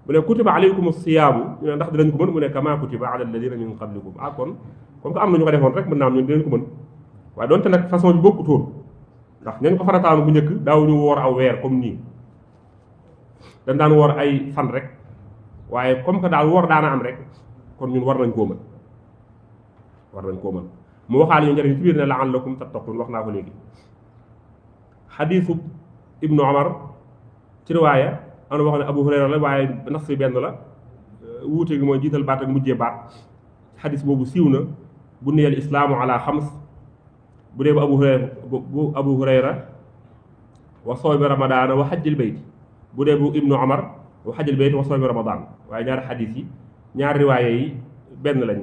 mu ne kutiba alaykum siyaamu ñu ne ndax dinañ ko mën mu ne kama kutiba ala alladina min qablikum kon comme que am na ñu ko defoon rek mën naa am ñun dinañ ko mën waaye doonte nag façon bi bokkutoon ndax ñañ ko farataanu bu njëkk daawuñu woor aw weer comme nii dañ daan woor ay fan rek waaye comme que daal woor daana am rek kon ñun war nañ koo mën mu waxaale ñu njëriñ ci biir ne la'allakum tattaqun wax naa ko léegi xadiisu ibnu Umar ci riwaaya am na wax ne Abu Hurayra la waaye nas bi benn la wuute gi mooy jiital baat ak mujjee baat xadiis boobu siiw na bu niyal islaamu ala xams bu dee bu Abu Hurayra wa sawmi ramadaana wa xajjil bayt bu dee bu ibnu Umar wa xajjil bayt wa sawmi ramadaan waaye ñaari xadiis yi ñaari riwaaya yi benn lañ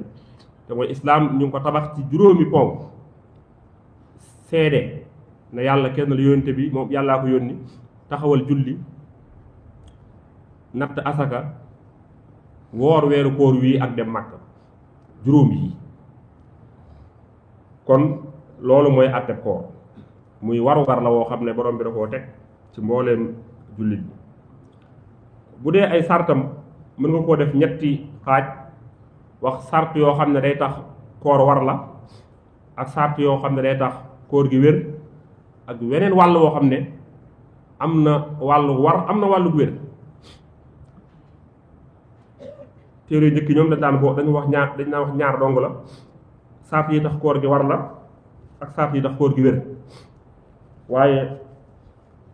te mooy islaam ñu ngi ko tabax ci juróomi ponk seede ne yàlla kenn la yónnte bi moom yàllaa ko yónni taxawal julli natt asaka woor weeru koor wii ak dem Makka juróom yi kon loolu mooy àtte koor muy warugar la woo xam ne borom bi da koo teg ci mbooleem jullit bi bu dee ay sartam mën nga koo def ñetti xaaj wax sart yoo xam ne day tax koor war la ak sart yoo xam ne day tax koor gi wér ak weneen wàll woo xam ne am na wàllu war am na wàllu wér téere yu njëkk ñoom dañ daan dañu wax ñaar dong la sart yi tax koor gi war la ak sart yi tax koor gi wér waaye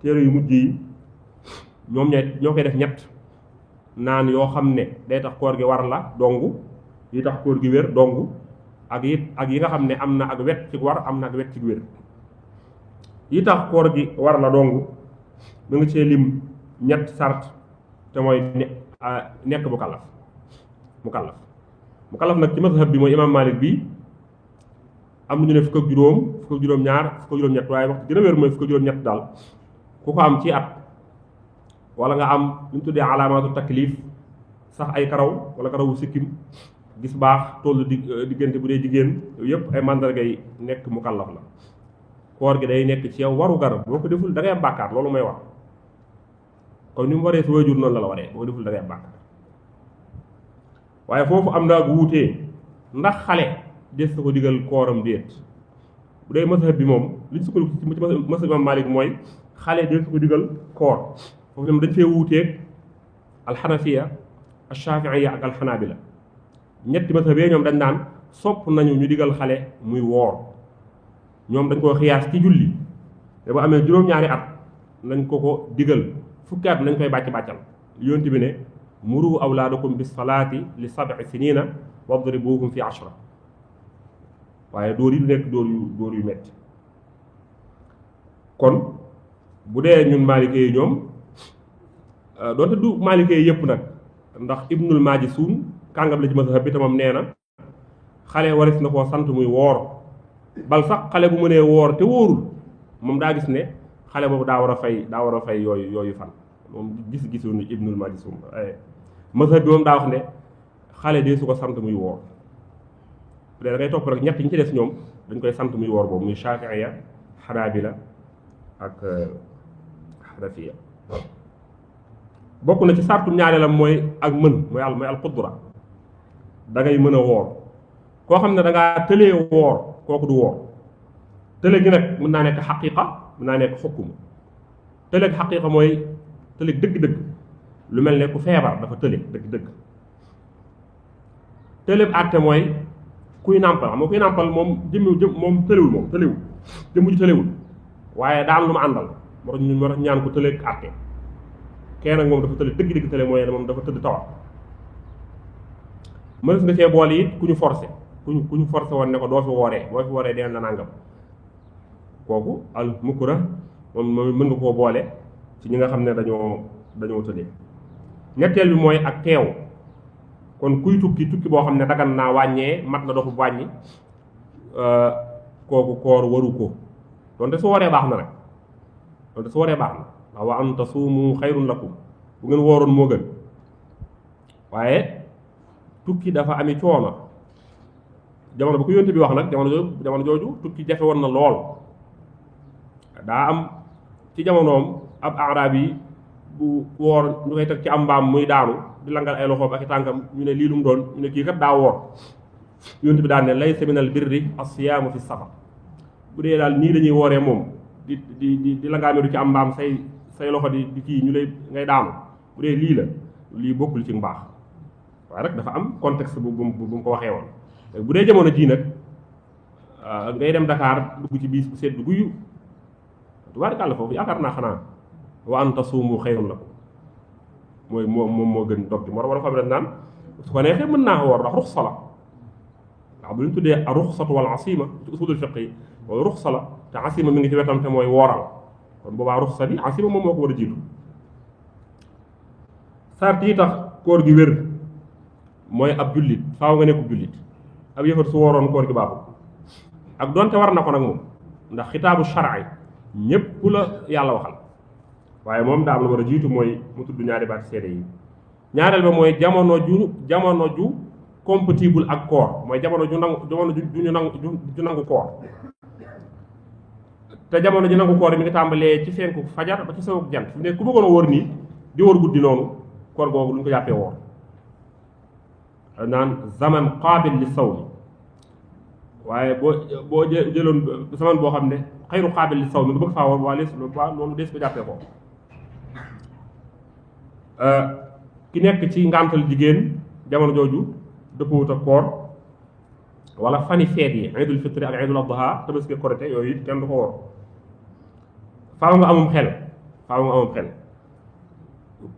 téere yu mujj yi ñoom ñoo koy def ñett naan yoo xam ne day tax koor gi war la dong yi tax koor gi wér dong ak yi nga xam ne am na ak wet ci war am na ak wet ci wér yi tax koor gi war la dong mu ngi cee lim ñett sart te mooy nekk mukallaf nag ci mazhab bi mooy imam Malik bi am na ñu ne fukk ak juróom ñaar fukk ak juróom-ñett waaye wax gën a wér mooy fukk ak juróom-ñett daal ku ko am ci at wala nga am lu ñu tuddee alaamaatu taklif sax ay karaw wala karawu sikkim gis baax tollu diggante bu dee jigéen yooyu yëpp ay mandargay nekk mukallaf la koor gi day nekk ci yow waru gar boo ko deful da ngay am bàkkaar loolu may wax kon ni mu waree si waajur noonu la waree boo ko deful da ngay am bàkkaar waaye foofu am naa gu wuutee ndax xale des na ko digal kooram déet bu dee mazhab bi moom li ñu sukkandiku ci mazhab Imam Malik mooy xale des na ko digal koor foofu ñoom dañ fee wuuteeg alxanafiya alshaafiiya ak alxanaabila ñetti mazhab yi ñoom dañ naan sopp nañu ñu digal xale muy woor ñoom dañ koo xiyaas ci julli te bu amee juróom-ñaari at nañ ko digal fukki at nañ koy bàccal yonent bi ne muru awlaadakum bis salaati li 7 sinina wadribuhum fi 10 waaye dóor yi du nekk dóor yu metti kon bu dee ñun maalikee yi ñoom doonte du maalikee yi yëpp nag ndax ibnul Majisuun kàngam la ci mazhab bi te moom nee na xale waris na koo sant muy woor bal sax xale bu mënee woor te wóorul moom daa gis ne xale boobu daa war a fay yooyu fan moom gis-gisu ni ibnul Majisuun mazhab bi moom daa wax ne xale dee su ko sant muy woor bu dee da ngay topp rek ñett ñi ci des ñoom dañ koy sant muy woor boobu muy Shaafi'iya Xanaabila ak Xanafiya bokk na ci sartum ñaareelam mooy ak mooy al qudra da ngay mën a woor koo xam ne da ngaa tëlee woor kooku du woor tële gi nag mën naa nekk xaqiqa mën naa nekk xukkum tëleeg xaqiqa mooy tëleeg dëgg-dëgg lu mel ne ku feebar dafa tële dëgg-dëgg tëleeb àtte mooy kuy nàmpal xam nga kuy nàmpal moom moom tëlewul jëmm ji tëlewul waaye daan lu ma àndal moo tax ñaan ko tëleeg àtte kenn nag moom dafa tële dëgg-dëgg tële mooy moom dafa tëdd tawat mënees nga cee boole it ku ñu forcé ku ñu forcé woon ne ko boo fi wooree deen la nàngam kooku al mukra moom mën nga koo boole ci ñi nga xam ne dañoo tëddee ñetteel bi mooy ak teew kon kuy tukki boo xam ne dagan naa wàññee mat na doxu wàññi kooku koor waru ko donte su waree baax na rek ndax wa an tasuumu xayrun lakum bu ngeen wooroon moo gën waaye tukki dafa ami coono jamono bu ko yónte bi wax nag jamono jooju tukki jafe woon na lool daa am ci jamonoom ab arab yi bu woor ñu koy teg ci am mbaam muy daanu di langal ay loxoom ak i tànkam ñu ne lii lu mu doon ñu ne kii kat daa woor yónte bi daan ne laysa minal birri as-siyaamu fi safar bu dee daal nii dañuy wooree moom di langaameedu ci am mbaam say loxo di kii ñu lay ngay daanu bu dee lii bokkul ci mbaax waaye rek dafa am contexte bu mu ko waxee woon bu dee jamono jii nag ngay dem Dakar dugg ci biis bu sedd guyu tubaarkàlla foofu yaakaar naa xanaa wa an tasuumu xayrun lakum mooy moom moo gën dog bi moo war a xam ne naan su ko neexee mën naa ko war ndax ruxsa la ndax bu ñu tuddee ruxsatu wal asima ci usulul fiqh yi mooy ruxsa la te asima mi ngi ci wetam te mooy wooral kon boobaa ruxsa bi asima moom moo ko war a jiitu sart yi tax koor gi wér mooy ab jullit faaw nga nekkub jullit ab yëfat su wooroon koor gi baaxul ak donte war na ko nag moom ndax xitaabu shar'i ñépp la yàlla waxal waaye moom daa am la war a jiitu mooy mu tudd ñaari baati seede yi ñaareel ba mooy jamono ju compatible ak koor mooy jamono ju nangu koor te jamono ji nangu koor mi ngi tàmbalee ci fenku fajar ba ci sowuk jant fi ne ku bëggoon a wóor nii di wóor guddi noonu koor googu lu ñu ko jàppee woor naan zaman qaabil li sawmi waaye boo jëloon zaman boo xam ne xayru qaabil li sawmi nga bëgg faa woor waa loolu des ko jàppee ko ki nekk ci ngàntal jigéen jamono jooju dëppwut ak koor wala fani feet yi iidul fitri ak iidul adha tabaski korite yooyu it kenn du ko woor faaw nga amum xel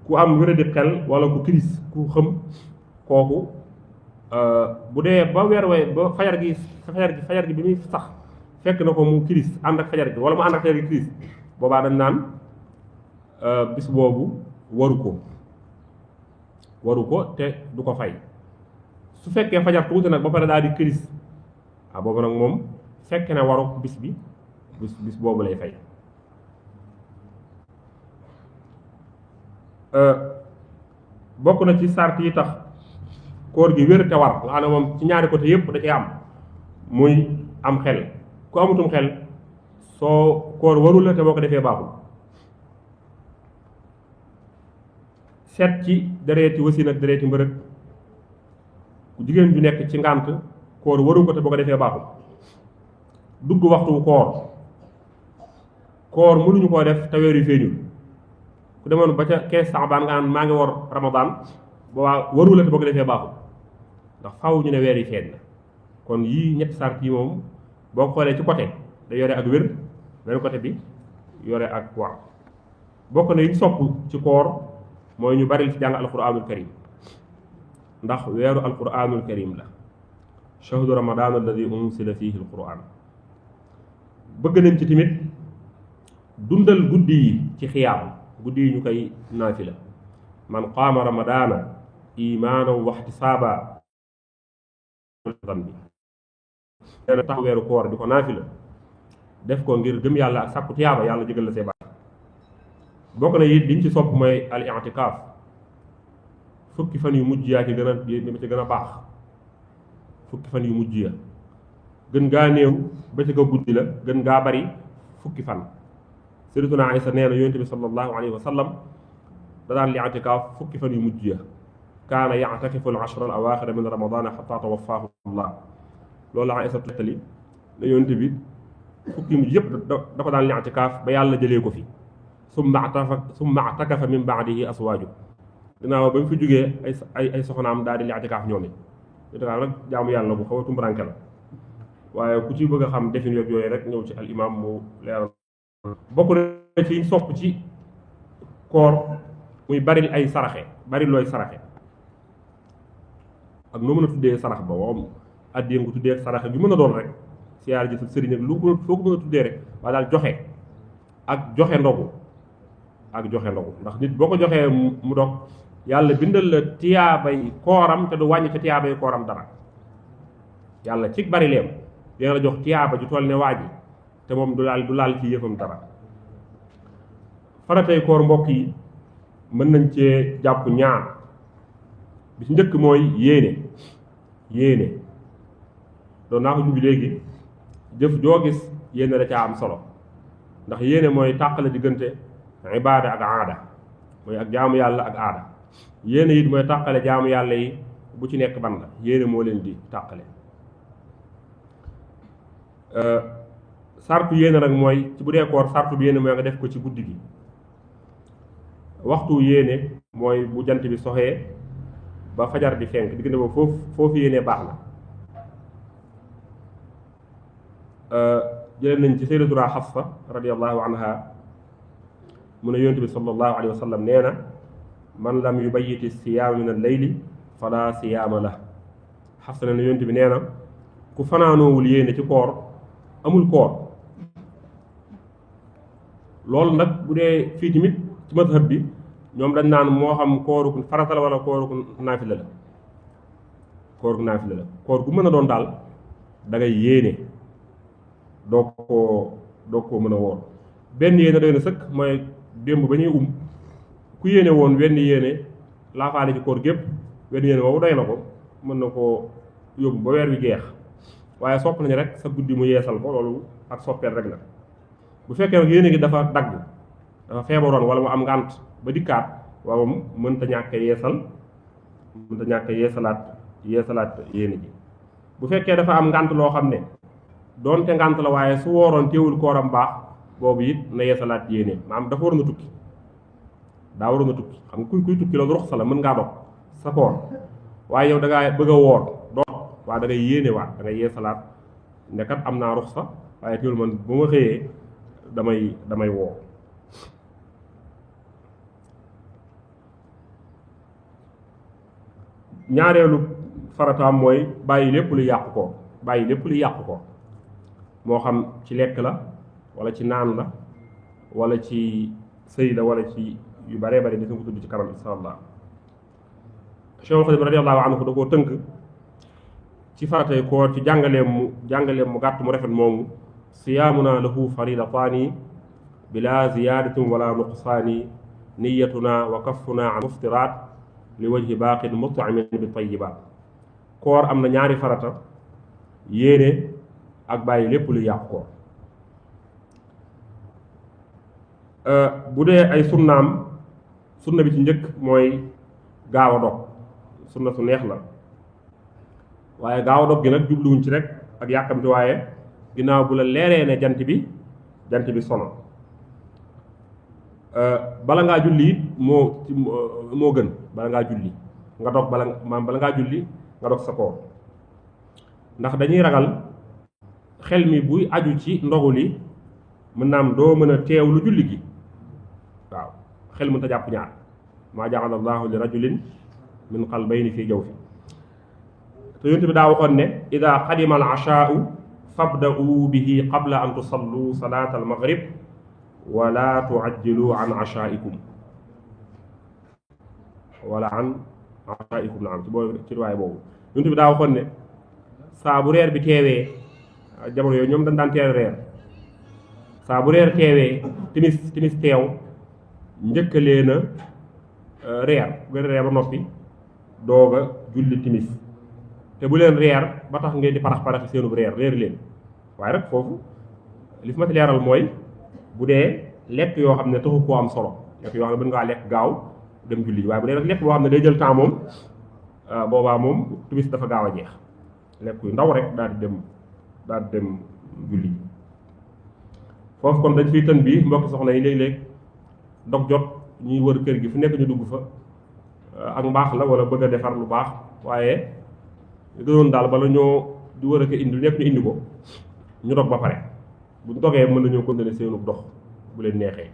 ku am wéradi xel wala ku kiris ku xëm kooku bu dee ba weer way ba fajar gi bi muy sax fekk na ko mu kiris ànd ak fajar gi wala mu ànd ak fajar gi kiris boobaa dañ naan bis boobu waru ko te du ko fay su fekkee fajar tuuti nag ba pare daal di kiris boobu nag moom fekk na waru bis boobu lay fay bokk na ci sart yi tax koor gi wér te war nga xam ne moom ci ñaari côté yépp da cee am muy am xel ku amutum xel soo koor warul la te boo ko defee baaxul seet ci dereeti wasin ak dereeti mbërëg ku jigéen ju nekk ci ngànt koor waru ko te boo ko defee baaxul dugg waxtu koor mënuñu koo def te weer yu feeñul ku demoon ba ca 15 Saabaan nga naan maa ngi war Ramadan boobaa warul la te boo ko defee baaxul ndax faaw ñu ne weer yi feeñ na kon yii ñetti sart yi moom boo xoolee ci côté da yore ak wér beneen côté bi yore ak war bokk na yi sopp ci koor mooy ñu bari ci jàng alquranul karim ndax weeru alquranul karim la shahru ramadan alladi unsila fihi alquran bëgg nañ ci tamit dundal guddi yi ci xiyaam guddi yi ñu koy naafila man qaama ramadana imaanan wa ihtisaaba bi nee na tax weeru koor di ko naafila def ko ngir gëm yàlla ak sàkku tiyaaba yàlla jëgal la say baax bokk na it liñ ci sopp mooy al i'tikaaf fukki fan yu mujj yaa ci gën a baax fukki fan yu mujj ya gën gaa néew ba ci ko guddi la gën gaa bari fukki fan sayyidatuna Aysa nee na yonent bi sallallahu alayhi wa sallam da daan li i'tikaaf fukki fan yu mujj ya kaana ya'takifu al-ashra al-awaaxira min ramadana xataa tawaffaahu Allah loolu la Aysa tettali ne yonent bi fukki mujj yëpp da ko daan li i'tikaaf ba yàlla jëlee ko fi summa i'takafa min ba'dihi aswaaju ginnaaw ba mu fi jógee ay soxnaam daal di li i'tikaaf ñoom it i'tikaaf nag jaamu yàlla bu xaw a tumbaranke la waaye ku ci bëgg a xam defin yooyu rek ñëw ci al imam mu leeral bokk na ci sopp ci koor muy bari ay saraxe bari looy saraxe ak noo mën a tuddee sarax ba moom addiyee nga ko tuddee saraxe bi mën a doon rek siyaar ji sa sëriñ ak lu ko foo ko mën a tuddee rek waaye daal joxe ndogu ndax nit boo ko joxee mu dog yàlla bindal la tiyaabay kooram te du wàññi ca tiyaabay kooram dara yàlla ci bari leem dina la jox tiyaaba ju toll ne waa ji te moom du laal ci yëfam dara faratay koor mbokk yi mën nañ cee jàpp ñaar bi ci njëkk mooy yéene doon naa ko junj léegi jëf joo gis yéene da caa am solo ndax yéene mooy tàqale diggante ibaada ak aada mooy ak jaamu yàlla ak aada yéene it mooy tàqale jaamu yàlla yi bu ci nekk ban la yéene moo leen di tàqale sartu yéene nag mooy ci bu dee koor sartu bi yéene mooy nga def ko ci guddi gi waxtu yéene mooy bu jant bi soxee ba fajar di fenk diggante boobu foofu yéene baax na jëlee nañ ci sayyidatuna Xafsa radiyallahu anha mu ne yonent bi sallallahu alayhi wa sallam nee na man lam yubayyiti siyaam min al-layli fala siyaama la Xafsa ne yonent bi nee na ku fanaanoowul yéene ci koor amul koor loolu nag bu dee fii tamit ci mazhab bi ñoom dañ naan moo xam kooru farata la wala kooru naafila la koor gu mën a doon daal da ngay yéene doo koo mën a woor benn yéene doy na sëkk mooy démb ba ñuy ku yéene woon wenn yéene laafaale ci koor gépp wenn yéene boobu doy na ko mën na koo yóbbu ba weer wi jeex waaye sopp nañu rek sa guddi mu yeesal ko loolu ak soppeel rek la bu fekkee nag yéene gi dafa dagg dafa feebaroon wala mu am ngànt ba dikkaat waaw mënta ñàkk yeesalaat yéene ji bu fekkee dafa am ngànt loo xam ne doonte ngànt la waaye su wooroon teewul kooram baax boobu it na yeesalaat yéene maanaam dafa waroon a tukki xam nga kuy tukki loolu ruxsa la mën ngaa dog sa koor waaye yow da ngaa bëgg a woor doo waaye da ngay yéene waat da ngay yeesalaat ne kat am naa ruxsa waaye teewul man bu ma xëyee damay woor ñaareelu farataam mooy bàyyi lépp lu yàqu ko moo xam ci lekk la wala ci naan la wala ci sëy la wala ci yu baree bari di ko tudd ci kanam insha allah Cheikh Xadim radiyallahu anhu da koo tënk ci faratay koor ci jàngaleem mu gàtt mu rafet moomu siyaamuna lahu faridataani bila ziyadatin wala nuqsaani niyatuna wa kaffuna an muftiraat li wajhi baaqin mut'imin bi tayyibaat koor am na ñaari farata yéene ak bàyyi lépp lu yàqu koor bu dee ay sunna bi ci njëkk mooy gaaw a dog sunna su neex la waaye gaaw a dog gi nag jubluwuñ ci rek ak yàkkamti waaye ginnaaw bu la leeree ne jant bi sono bala ngaa julli it moo gën bala ngaa julli nga dog bala ngaa julli nga dog sa koor ndax dañuy ragal xel mi buy aju ci ndogu li mën naam doo mën a teew lu julli gi waaw xel mën ta jàpp ñaar maa ja'ala allahu li rajulin min qalbayni fii jawfi te yonent bi daa waxoon ne ida qadima al ashaa'u fabda'u bihi qabla an tusallu salaata al maghrib wala tuajjilu an ashaa'ikum wala an ashaa'ikum naam ci riwaaya boobu yonent bi daa waxoon ne saa bu reer bi teewee jamono yooyu ñoom dañ daan teel reer saa bu reer teewee timis teew njëkkalee na reer bu leen reer ba noppi doog a julli timis te bu leen reer ba tax ngeen di parax seenub reer leen waaye rek foofu li fi ma ci leeral mooy bu dee lekk yoo xam ne taxu koo am solo lekk yoo xam ne mën ngaa lekk gaaw dem julli waaye bu dee rek lekk boo xam ne day jël temps moom boobaa moom timis dafa gaaw a jeex lekk yu ndaw rek daal di dem julli foofu kon dañ fiy tën bii mbokki soxna yi léeg-léeg dog jot ñuy wër kër gi fu nekk ñu dugg fa ak mbaax la wala bëgg a defar lu baax waaye gënoon daal bala ñoo di wër a ko indi lu nekk ñu indi ko ñu dog ba pare buñ dogee mën nañoo continuer seenu dox bu leen neexee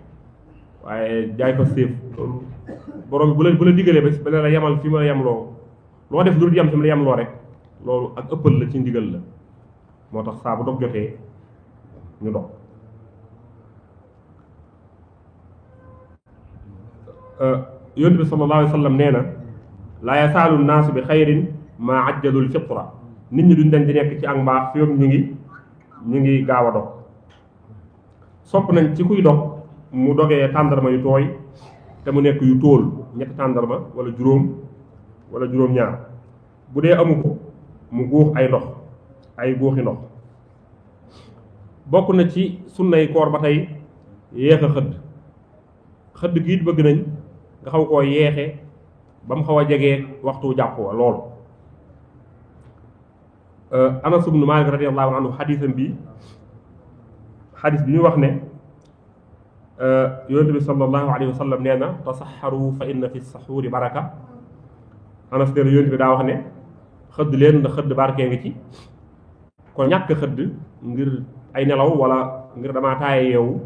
waaye jaay ko séef loolu borom bi bu la diggalee ba la yemal fi ma la yemloo loo def lu dul yem fi ma la yemloo rek loolu ak ëppal la ci ndigal la moo tax saa bu dog jotee ñu dog yonent bi sallallahu alayhi wa sallam nee na laa yasaalu naasu bi xayrin maa ajjalul fitra nit ñi duñ dañ di nekk ci ak mbaax fi ñu ngi gaaw a dog sopp nañ ci kuy dog mu dogee tàndarma yu tooy te mu nekk yu tóol ñetti tàndarma wala juróom-ñaar bu dee amu ko mu guux ay ndox ay guuxi ndox bokk na ci sunnay koor ba tey yéex a xëdd gi it bëgg nañ nga xaw koo yeexe ba mu xaw a jegee waxtu jàpp wa lool Anas ibnu Maalik radiyallahu anhu xadis bi ñu wax ne yonent bi sallallahu alayhi wa sallam nee na tasaxaru fa inna fi saxuuri baraka Anas nee na yonent bi daa wax ne xëdd leen ndax xëdd barkee ngi ci kon ñàkk xëdd ngir ay nelaw wala ngir damaa taaye yeewu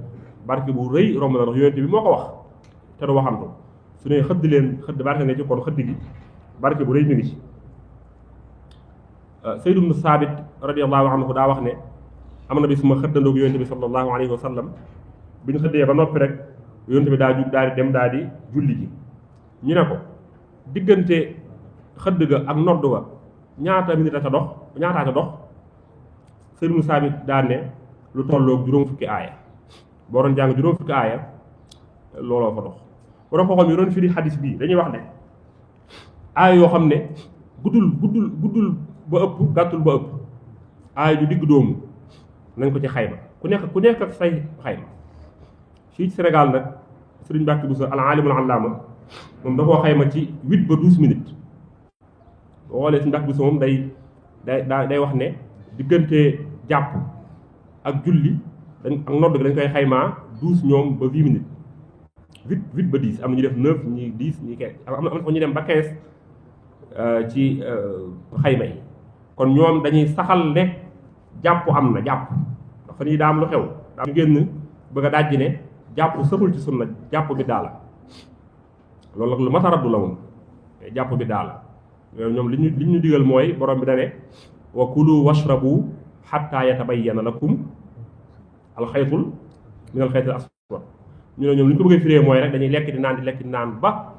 barke bu rëy romb na ndax yonent bi moo ko wax te du waxantu su ne xëdd leen xëdd barke nga ci kon xëdd gi barke bu rëy mi ngi ci Sayd ibnu Saabit radiyallahu anhu daa wax ne am na bis ma xëddandoog yonent bi sallallahu alayhi wa sallam bi ñu xëddee ba noppi rek yonent bi daa jug daal di dem daal di julli ji ñu ne ko diggante xëdd ga ak nodd ga ñaataa ca dox Sayd ibnu Saabit daan ne lu tolloog juróom fukki aaya boo doon jàng juróom fukki aaya looloo fa dox borom xoxom yi doon firi xadis bii dañuy wax ne aaya yoo xam ne guddul ba ëpp gàttul ba ëpp aaya ju digg doomu nañ ko ci xayma ku nekk ak say xayma fii ci Sénégal nag Sëriñ Mbàkke Buso al alimul allaama moom da koo xayma ci 8 ba 12 minutes boo xoolee Sëriñ Mbàkke Buso moom day wax ne diggante jàpp ak julli ak nodd gi dañ koy xaymaa 12 ñoom ba 8 minutes 8 ba 10 am na ñu def 9 ñi 10 ñi 15 am na fa ñu dem ba 15 ci xayma yi kon ñoom dañuy saxal ne jàpp am na jàpp dafa nii daa am lu xew daa ñu génn bëgg a dajji ne jàpp saxul ci sunna jàpp bi daala loolu nag lu mat a raddu la moom jàpp bi daala ñoom li ñu digal mooy borom bi dane wa kulu washrabu xatta yatabayyana lakum alxaytul min alxaytil aswad ñu ne ñoom li ñu ko bëggee firee mooy rek dañuy lekk di naan ba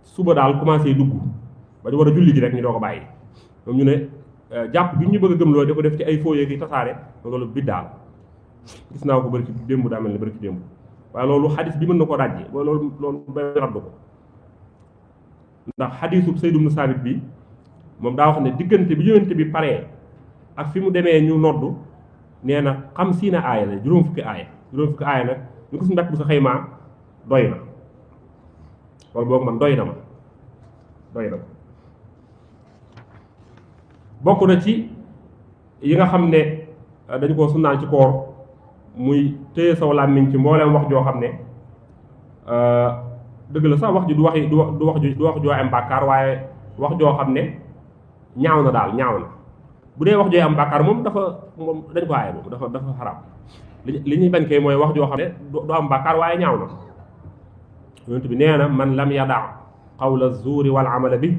suba daal commencé dugg ba ñu war a julli ji rek ñu doo ko bàyyi ñoom ñu ne jàpp bi ñu bëgg a gëm loolu da ko def ci ay fooyee ki tasaare loolu biddaa la gis naa ko bëri ci démb daa mel ni bëri ci démb waaye loolu xadis bi mën na koo dajji loolu ba raddu ko ndax xadisu Sayd ibn Saabit bi moom daa wax ne diggante bi yonent bi paree ak fi mu demee ñu noddu nee na 50 aaya la juróom fukki aaya nag ñu ko suñu mbàkk bu sa xëymaa doy na wala boog man doy na ma bokk na ci yi nga xam ne dañu ko sunnaan ci koor muy téye saw làmmiñ ci mbooleem wax joo xam ne dëgg la sax wax ji du wax joo am bàkkaar waaye wax joo xam ne ñaaw na daal ñaaw na bu dee wax joo am bàkkaar moom dañ ko aaye moom dafa xaraam li ñuy bañ kay mooy wax joo xam ne du am bàkkaar waaye ñaaw na yonent bi nee na man lam yada qawla zuuri wal amala bi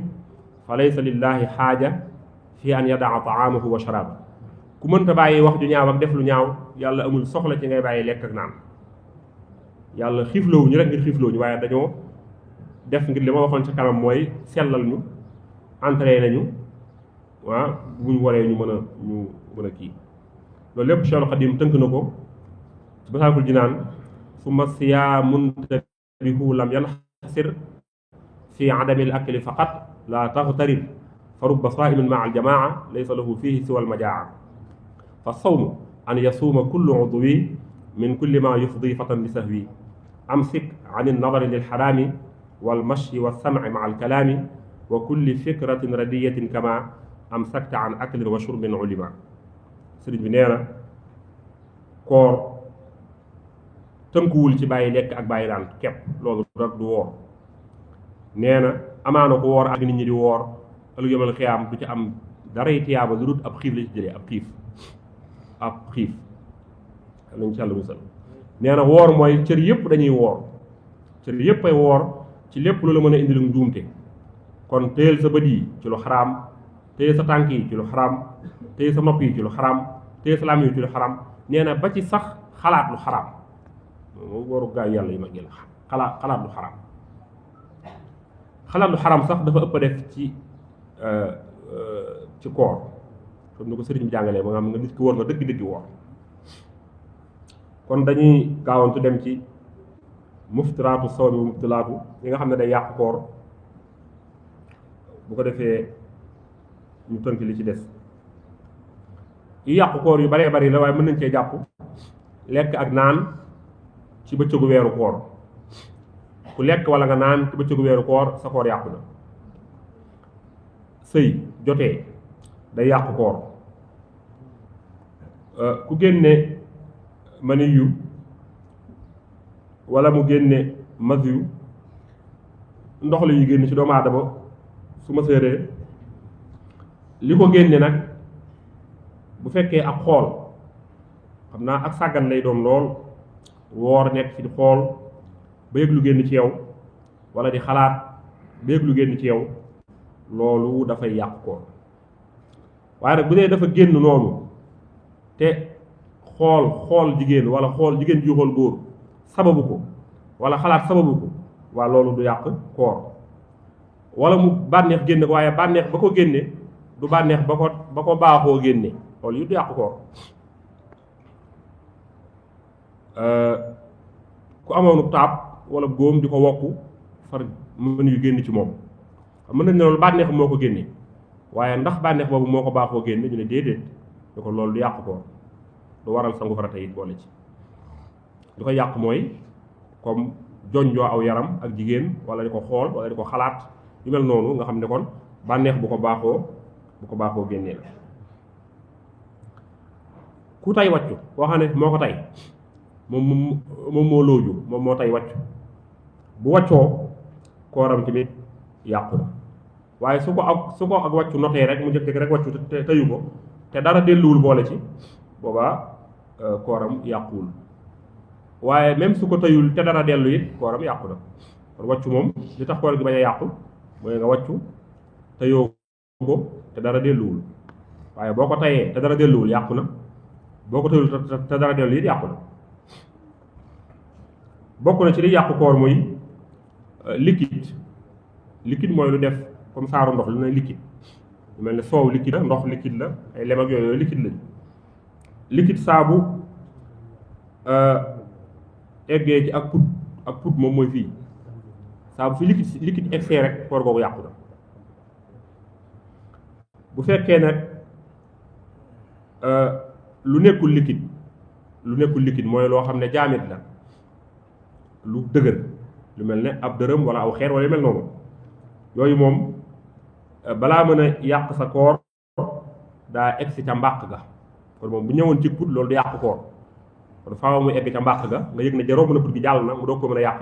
fa laysa lillahi xaaja fi an yadaa taamahu wa sharaaba ku mënta bàyyi wax ju ñaaw ak def lu ñaaw yàlla amul soxla ci ngay bàyyi lekk ak naan yàlla xiifloowu ñu rek ngir xiifloowu ñu waaye dañoo def ngir li ma waxoon ci kanam mooy sellal ñu entraîné nañu waaw bu ñu waree ñu mën a kii loolu lépp Cheikhul Xadim tënk na ko ci Masaalikul Jinaan summa siyaamun tabihu lam yanxasir fi adamil akli faqat la taxtarib fa rubba saa'imin maa aljamaa laysa lahu fihi siwa almajaa fa sawmu an yasuuma kullu udwi min kulli ma yufdi fatan li sahwi amsik an annadari lilxaraami walmashyi walsamci maa alkalaami wa kulli fikratin radiyatin kama amsakta an aklin wa shurbin ulima sëriñ bi nee na koor tënkuwul ci bàyyi lekk ak bàyyi naan képp loolu rek du woor nee na amaana ko woor ak nit ñi di woor ëllëg yomal xiyaam du ci am daray tiyaaba lu dul ab xiif la ci jëlee ab xiif lañ ci Yàlla musal nee na woor mooy cër yëpp dañuy woor cër yëpp ay woor ci lépp lu la mën a indil njuumte kon téyel sa bët yi ci lu xaraam téye sa tànk yi ci lu xaraam téye sa nopp yi ci lu xaraam téye sa làmmiñ yi ci lu xaraam nee na ba ci sax xalaat lu xaraam moom waru gaa yàlla yi mag yi la xalaat lu xaraam xalaat lu xaraam sax dafa ëpp a def ci koor comme ni ko sëriñ bi jàngalee ba nga xam nga nit ki woor nga dëgg-dëgg woor kon dañuy gaawantu dem ci muftiraatu sawmi wa mubtilaatu yi nga xam ne day yàq koor bu ko defee ñu tënk li ci des yi yàq koor yu baree bari la waaye mën nañ cee jàpp lekk ak naan ci bëccëgu weeru koor ku lekk wala nga naan ci bëccëgu weeru koor sa koor yàqu na sëy jotee day yàqu koor ku génne maniyu wala mu génne masiyu ndox la ñuy génne ci doomu aadama su ma séeree li ko génne nag bu fekkee ak xool xam naa ak sàggan lay doon lool woor nekk fi di xool ba yëg lu génn ci yow wala di xalaat ba yëg lu génn ci yow loolu dafay yàq koor waaye nag bu dee dafa génn noonu te xool jigéen wala xool jigéen ji xool góor sababu ko wala xalaat sababu ko waa loolu du yàq koor wala mu bànneex génne ko waaye bànneex ba ko génne du bànneex ba ko baaxoo génne loolu yu du yàq koor ku amoonu taab wala góom di ko wokku far mën yu génn ci moom mën nañ ne loolu bànneex moo ko génne waaye ndax bànneex boobu moo ko baaxoo génne ñu ne déedéet ne ko loolu du yàq koor du waral sangu farata it boole ci li ko yàq mooy comme jonjoo aw yaram ak jigéen wala di ko xool wala di ko xalaat yu mel noonu nga xam ne kon bànneex bu ko baaxoo génnee la ku tay wàccu koo xam ne moo ko tay moom moo looju moom moo tay wàccu bu wàccoo kooram tamit yàqu na waaye su ko ak wàccu notee rek mu jëkk rek wàccu te tëyu ko te dara delluwul boole ci boobaa kooram yàquwul waaye même su ko tëyul te dara dellu it kooram yàqu na kon wàccu moom li tax koor gi bañ a yàqu mooy nga wàccu tëyoo ko te dara delluwul waaye boo ko tayee te dara delluwul yàqu na boo ko tëyul te dara dellu it yàqu na bokk na ci li yàqu koor muy liquide mooy lu def comme saaru ndox lu ne liquide lu mel ne soow liquide la ndox liquide la ay lem ak yooyu liquide lañ liquide saabu eggee ci ak put moom mooy fii saabu fi liquide excès rek koor googu yàqu na bu fekkee nag lu nekkul liquide mooy loo xam ne jaamit la lu dëgër lu mel ne ab dërëm wala aw xeer wala yu mel noonu yooyu moom balaa mën a yàq sa koor daa egsi ca mbàq ga kon moom bu ñëwoon ci put loolu du yàq koor kon faaw mu egg ca mbàq ga nga yëg ne jaroo mën a put gi jàll na mu doog ko mën a yàq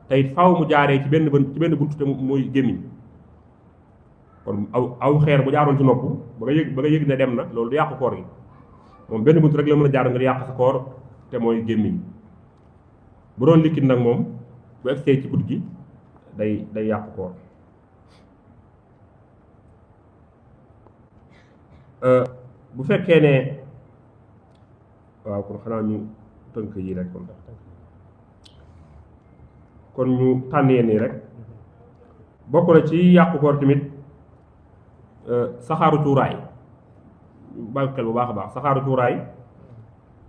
te it faaw mu jaaree ci benn buntu te muy gémmiñ kon aw xeer bu jaaroon ci nopp ba nga yëg ne dem na loolu du yàq koor gi moom benn buntu rek la mën a jaar nga yàq sa koor te mooy gémmiñ bu doon liquide nag moom bu egsee ci put gi day yàq koor bu fekkee ne waaw kon xanaa ñu tënk yi rek kon ñu tànn yenn yi rek bokk na ci yàqu koor tamit saxaaru cuuraay bàyyi xel bu baax a baax saxaaru cuuraay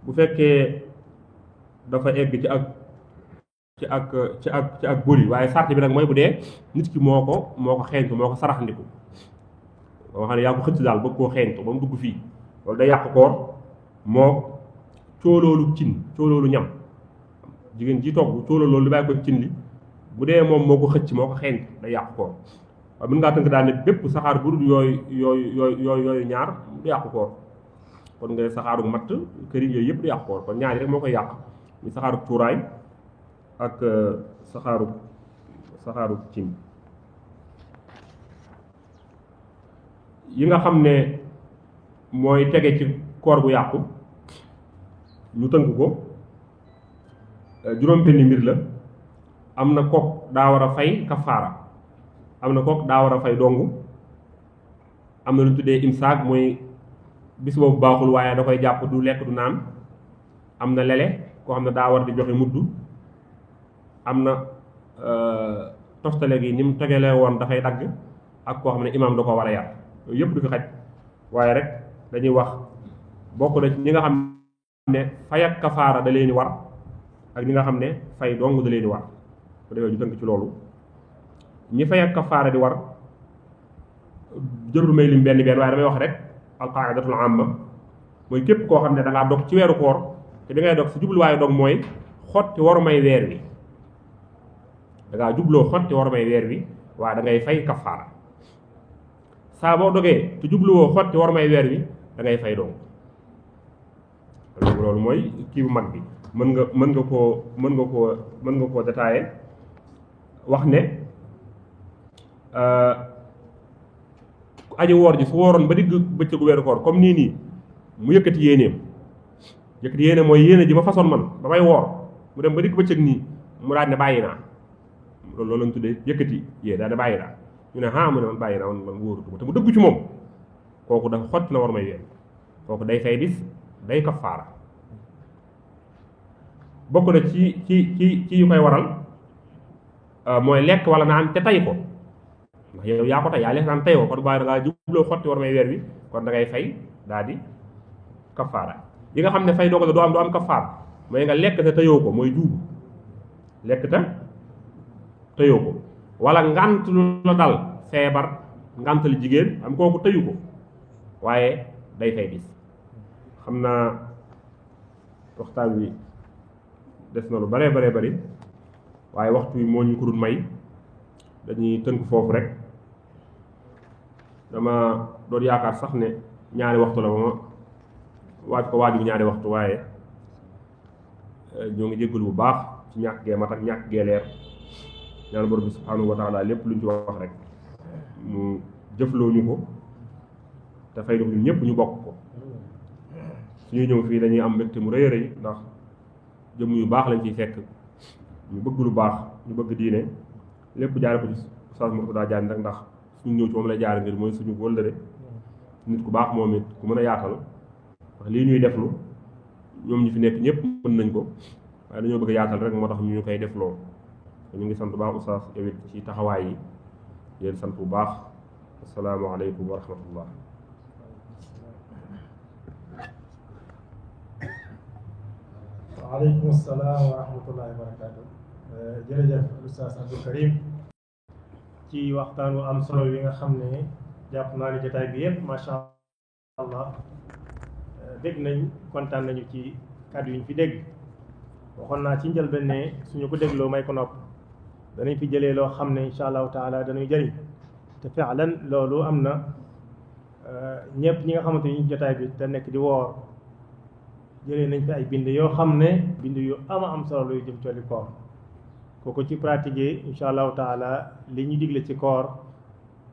bu fekkee dafa egg ci ak bëri waaye sart bi nag mooy bu dee nit ki moo ko xeeñtu moo ko saraxandiku boo xam ne yaa ko xëcc daal bëgg koo xeeñtu ba mu dugg fii loolu day yàq koor moo cooloolu ñam jigéen ji togg cooloolu loolu li bàyyi ko cin li bu dee moom moo ko xëcc moo ko xeeñtu day yàq koor waaye mën ngaa tënk daal ne bépp saxaar bu dul yooyu ñaar du yàq koor kon nga saxaaru matt këriñ yooyu yëpp du yàq koor kon ñaar yi rek moo koy yàq ñu saxaaru cuuraay ak saxaaru cin yi nga xam ne mooy tege ci koor gu yàqu ñu tënk ko juróom-benni mbir la am na kook daa war a fay kafaara am na kook daa war a fay dongu am na lu ñu tuddee imsaak mooy bis boobu baaxul waaye da koy jàpp du lekk du naan am na lele koo xam ne daa war di joxe muddu am na toftale gi ni mu tegalee woon dafay dagg ak koo xam ne imaam da ko war a yar yooyu yëpp du fi xaj waaye rek dañuy wax bokk na ci ñi nga xam ne fay ak kafaara da leen di war ak ñi nga xam ne fay dong da leen di war bu defee ñu tënk ci loolu ñi fay ak kafaara di war jërul may lim benn waaye damay wax rek alqaidatul amma mooy képp koo xam ne da ngaa dog ci weeru koor te bi ngay dog si jubluwaayu dog mooy xotti waru may weer wi da ngaa jubloo xotti waru may weer wi waaye da ngay fay kafaara saa boo dogee te jubluwoo xotti waru may weer wi da ngay fay dong loolu mooy kii bu mag bi mën nga koo détaillé wax ne aji woor ji su wooroon ba digg bëccëgu weeru koor comme nii mu yëkkati yéene mooy yéene ji ma façon man ba may woor mu dem ba digg bëccëg nii mu daal ne bàyyi naa loolu lañ tuddee yëkkati yéene daal ne bàyyi naa ñu ne mu ne man bàyyi naa man wóorutuma te mu dëggu ci moom kooku dafa xotti na war may weer kooku day fay bis day kafaara bokk na ci yu koy waral mooy lekk wala naan te tay ko ndax yow yaa ko tay yaa lekk naan tay ko kon bàyyi da ngaa jubloo xotti war may weer wi kon da ngay fay daal di kafaara yi nga xam ne fay doo ko doo am kafaara mooy nga lekk te tayoo ko mooy juubu lekk te tayoo ko wala ngant lu la dal feebar ngant li jigéen am kooku tayu ko waaye day fay bis xam naa waxtaan wi des na lu bare bari waaye waxtu wi moo ñu ko dul may dañuy tënk foofu rek dama doon yaakaar sax ne ñaari waxtu la ma waaju ñaari waxtu waaye ñoo ngi jéggul bu baax ci ñàkk gee mat ak ñàkk gee leer ñaan borom bi subhanahu wa taala lépp luñ ci wax rek mu jëfloo ñu ko te fay ñun ñëpp ñu bokk ko suñuy ñëw fii dañuy am mbégte mu rëy a rëy ndax jëmm yu baax lañ ciy fekk ñu bëgg lu baax ñu bëgg diine lépp jaare ko ci Oustaz Mourtada Diagne rek ndax suñu ñëw ci moom lay jaare ngir mooy suñu wëllëre nit ku baax moom it ku mën a yaatal wax lii ñuy deflu ñoom ñi fi nekk ñëpp mën nañ ko waaye dañoo bëgg a yaatal rek moo tax ñu koy defloo ñu ngi sant bu baax Oustaz yow it ci taxawaay yi di leen sant bu baax asalaamaaleykum wa rahmatullah. waaleykum salaam wa rahmatullahi wa barakaatu. jërëjëf Oustaz Abdou Karim ci waxtaan wu am solo yi nga xam ne jàpp naa ne jotaay bi yëpp macha allah dégg nañ kontaan nañu ci kàddu yi ñu fi dégg. waxoon naa ci njëlbeen ne suñu ko dégloo may ko nopp danañ fi jëlee loo xam ne incha allahu taala dañuy jëriñ te faalan loolu am na ñëpp ñi nga xamante ni jotaay bi te nekk di woor jëlee nañ fi ay bind yoo xam ne bind yu am solo luy jëm ci wàllu koor kooku ci pratiquer incha allahu taala li ñu digle ci koor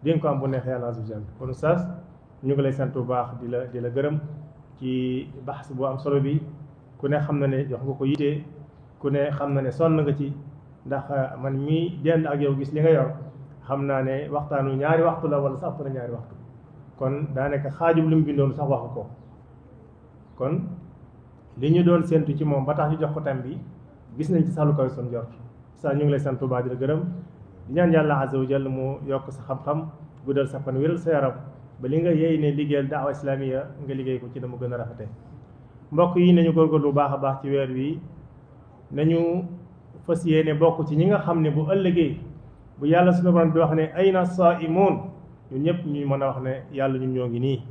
di nga ko am bu neexee yàlla azza wa jalla kon oustaz ñu ngi lay sant bu baax di la gërëm ci baxs bu am solo bi ku ne xam na ne jox nga ko yitee ku ne xam na ne sonn nga ci ndax man mii dend ak yow gis li nga yor xam naa ne waxtaanu ñaari waxtu la wala sax ëpp na ñaari waxtu kon daanaka xaajum li mu bindoon sax waxu ko kon li ñu doon séntu ci moom ba tax ñu jox ko tam bi gis nañ ci sax lu koy son jort sa ñu ngi lay sant bu baax di la gërëm di ñaan yàlla azza wa jalla mu yokk sa xam-xam guddal sa fan wéral sa yaram ba li nga yéey ne liggéeyal daawa islamiya nga liggéey ko ci na mu gën a rafete mbokk yi nañu góorgóorlu bu baax a baax ci weer wi nañu fas yéene bokk ci ñi nga xam ne bu ëllëgee bu yàlla sunu borom di wax ne ayna saaimuun ñun ñëpp ñu mën a wax ne yàlla ñun ñoo ngi nii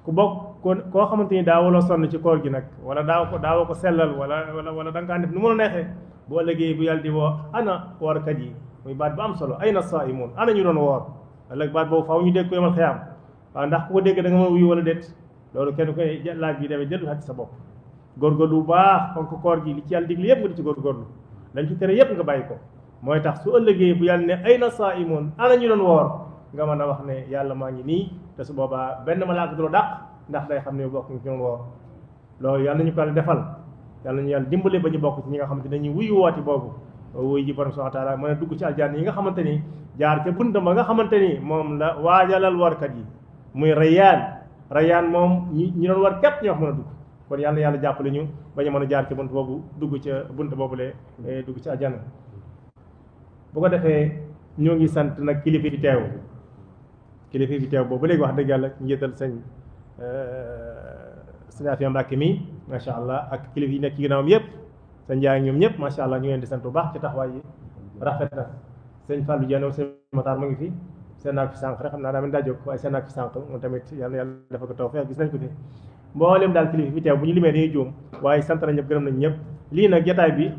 ku bokk koo xamante ni daawaloo sonn ci koor gi nag wala daawoo ko sellal wala da nga kaa def nu mu la neexee bu ëllëgee bu yàlla di woo ana woorkat yi muy baat bu am solo ayna saaimuun ana ñu doon woor ëllëg baat boobu faaw ñu dégg ko yomal xiyaam waaw ndax ku ko dégg da nga mën a wuyu wala déet loolu kenn koy laaj bi demee jël ci sa bopp góorgóorlu bu baax kon ko koor gi li ci yàlla digle yëpp nga di ci góorgóorlu dañ ci tere yëpp nga bàyyi ko mooy tax su ëllëgee bu yàlla ne ayna saaimuun ana ñu doon woor nga mën a wax ne yàlla maa ngi nii te su boobaa benn malaaka du la dàq ndax day xam ne bokk ñu ci doon woor loolu yàlla nañu ko defal yàlla nañu yàlla dimbale ba ñu bokk ci ñi nga xamante dañuy wuyu wooti boobu wuyu ji borom subhaanahu wa taala mën a dugg ci aljanna yi nga xamante ni jaar ca bunt ba nga xamante ni moom la waajalal warkat yi muy rayaan moom ñi doon war képp ñoo wax mën a dugg kon yàlla na yàlla jàppale ñu ba ñu mën a jaar ca bunt boobu dugg ca bunt boobule dugg ci aljanna bu ko defee ñoo ngi sant nag kilifa fi teew boobu léegi wax dëgg yàlla njiital sëñ Afia Mbàkke mi macha allah ak kilifa yi nekk ci ginnaawam yëpp sëñ Njaay ñoom ñëpp macha allah ñu ngi leen di sant bu baax ci taxawaay yi rafet na sëñ Fallou Diagne sëñ Matar mu ngi fi seen naak fi sànq rek xam naa daa mel daa jóg waaye seen naak fi sànq moom tamit yàlla yàlla dafa ko tawfeex gis nañ ko fi mboolem daal kilifa fi teew bu ñu limee dañuy juum waaye sant nañ ñëpp gërëm nañ ñëpp lii nag jotaay bi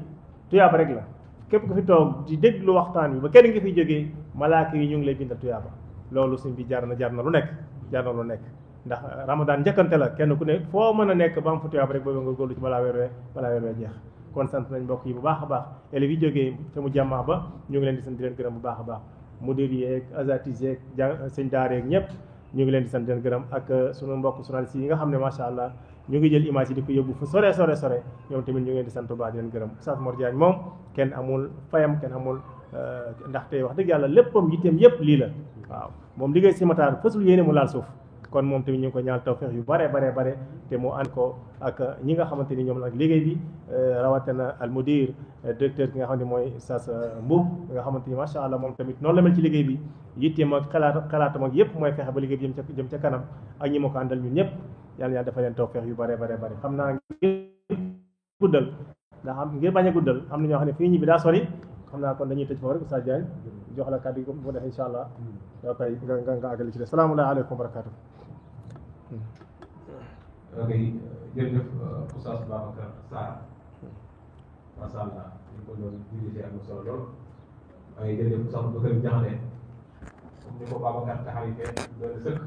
tuyaaba rek la képp ku fi toog di déglu waxtaan bi ba kenn nga fiy jógee malaaka yi ñu ngi lay bindal tuyaaba loolu suñ bi jaar na lu nekk ndax ramadan njëkkante la kenn ku ne foo mën a nekk ba am fa tuyaaba rek boobu nga góorlu ci balaa weer wee jeex kon sant nañ mbokk yi bu baax a baax élèves yi jógee te mu jàmmaa ba ñu ngi leen di sant di leen gërëm bu baax a baax mudir yeeg azatis yeeg sëñ daara yeeg ñëpp ñu ngi leen di sant di leen gërëm ak sunu mbokk journalistes yi nga xam ne macha allah ñu ngi jël image yi di ko yóbbu fu sore ñoom tamit ñu ngi leen di sant bu baax di leen gërëm Oustaz Mor Diagne moom kenn amul fayam kenn amul ndaxte wax dëgg yàlla léppam yitteem yëpp lii la waaw moom liggéey si mataar fësul yéene mu laal suuf kon moom tamit ñu ngi ko ñaan tawfeex yu bare te mu ànd ko ak ñi nga xamante ni ñoom nag liggéey bi rawatina al mudir directeur ki nga xam ne mooy Oustaz Mbuub nga xamante ni macha allah moom tamit noonu la mel ci liggéey bi yitteem ak xalaatam ak yëpp mooy fexe ba liggéey bi jëm ca kanam ak ñi ma ko àndal ñun ñëpp yàlla dafa leen tawfeex yu bare xam naa ngir bañ a guddal am na ñoo xam ne fii ñi bi daa sori xam naa kon dañuy tëj foofu rek Oustaz Diagne jox la kàddu gi bu def incha allah yoo koy nga àggali ci de salaamualeykum wa barakatuh. ok jërëjëf Oustaz Babacar Sarr macha allah ñu ko doon dirigé am na solo lool waaye jërëjëf Oustaz Bakary Diakhaté comme ni ko Babacar taxawee doon sëkk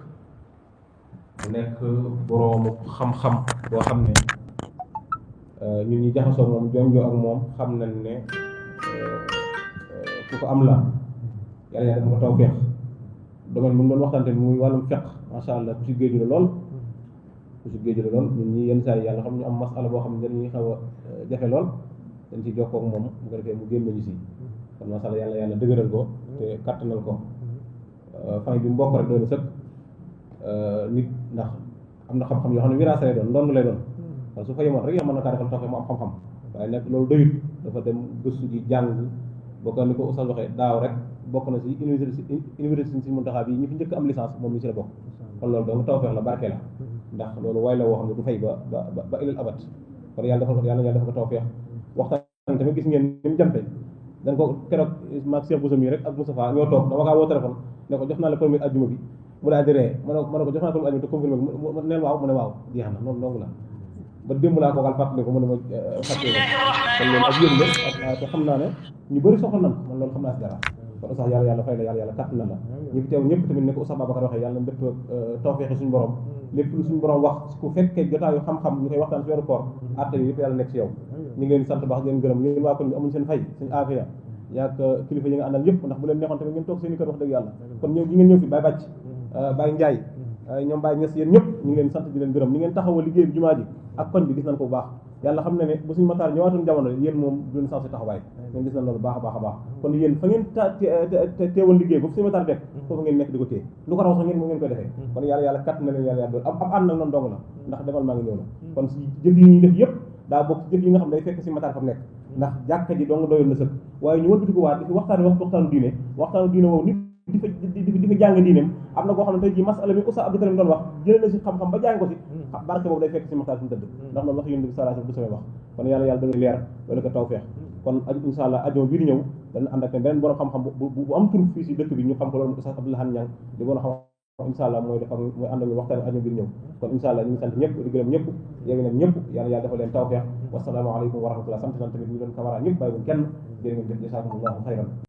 mu nekk boroomu xam-xam boo xam ne ñun ñi jaxasoo moom jonjoo ak moom xam nañ ne ku ko am la yàlla dafa ko tawfeex domaine mu doon waxtaan tamit muy wàllum fiqh macha allah ku si géeju la lool ñun ñi yenn saa yi yàlla xam ñu am masala boo xam ne dañuy xaw a jafe lool dañ ci jokkoo ak moom bu ko defee mu génn ñu si kon macha allah yàlla dëgëral ko te kattanal ko famille bi mbokk rek doon na sëkk nit ndax am na xam-xam yoo xam ne wiraasa lay doon ndoon lay doon parce que su fa yemoon rek yaa mën na kaa defal tax mu am xam-xam waaye nag loolu doyut dafa dem gëstu ji jàng bokk ni ko Oustaz waxee daaw rek bokk na si université si Muntaxa bi ñi fi njëkk am licence moom mi si la bokk kon loolu donc tawfeex la barke la ndax loolu way la woo xam ne du fay ba ilal abat kon yàlla defal ko tawfeex waxtaan tamit gis ngeen ni mu jamte dañ ko keroog maag Cheikh Bousso mi rek ak Moustapha ñoo toog dama kaa woo téléphone ne ko jox naa la premier ajjuma bi mu daal di ree ma ne ko jox naa la premier ajjuma te confirmé ko neel waaw mu ne waaw jeex na noonu dong la ba démb laa koogal fàttali ko mu ne ma fàttali kon loolu ak yéen la te xam naa ne ñu bëri soxla nan man loolu xam naa si dara kon sax yàlla fay la yàlla kàtt na la ñu fi teew ñëpp tamit ne ko Oustaz Babacar waxee yàlla mbépp tawfeexi suñu borom lépp lu suñu borom wax ku fekkee jotaayu xam-xam ñu koy waxtaan si weeru koor atte yi yëpp yàlla nekk si yow ñu ngi leen sant baax di leen gërëm yéen waa kon bi amuñ seen fay seen aafiya yaag kilifa yi nga àndal yëpp ndax bu leen neexoon tamit ngeen toog seen i kër wax dëgg yàlla kon ñëw ñi ngeen ñëw fi Baye Bàcc Baye Ndiaye ñoom Baye Ñas yéen ñëpp ñu ngi leen sant di leen gërëm ni ngeen taxawal liggéey bi jumaa ji ak koñ bi gis nañ ko bu baax yàlla xam ne ne bu suñu mataar ñëwaatoon jamono yéen moom duñ sens taxawaay ngeen gis nañ loolu baax a baax kon yéen fa ngeen teewal liggéey ba fu suñu mataar def foofu ngeen nekk di ko téye lu ko raw sax ngeen moo ngeen koy defee kon yàlla kat na leen yàlla doon ab ànd nag noonu dong la ndax demal maa ngi ñëw na kon si jëf yi ñuy def yëpp daa bokk jëf yi nga xam day fekk si mataar fa mu nekk ndax jàkka ji dong doyoon na sëkk waaye ñu wëlbati ko waat di fi waxtaanu diine woowu nit di fa jàng diineem am na koo xam ne tey jii masala mi Oustaz Abdou Karim doon wax jëlee na si xam-xam ba jàng ko si barke boobu day fekk si maxtaar suñu tëdd ndax loolu wax yonent bi sallallahu alayhi wasallam du samay wax kon yàlla dana leer doole ko tawfeex kon insha allah ajjuma bii di ñëw dana ànd ak beneen borom xam-xam bu am tur fii si dëkk bi ñu xam ko loolu Oustaz Abdou Lahad Niang di borom xam insha allah mooy ànd ak ñu waxtaan ajjuma bii di ñëw kon insha allah ñu ngi sant ñëpp di gërëm ñëpp yow nag ñëpp yàlla dafa leen tawfeex wassalaamu aleykum wa rahmatullah sant nañ tamit ñu doon camara ñëpp bàyyi wuñ kenn jërë ngeen jëf jasaakumullahu xayran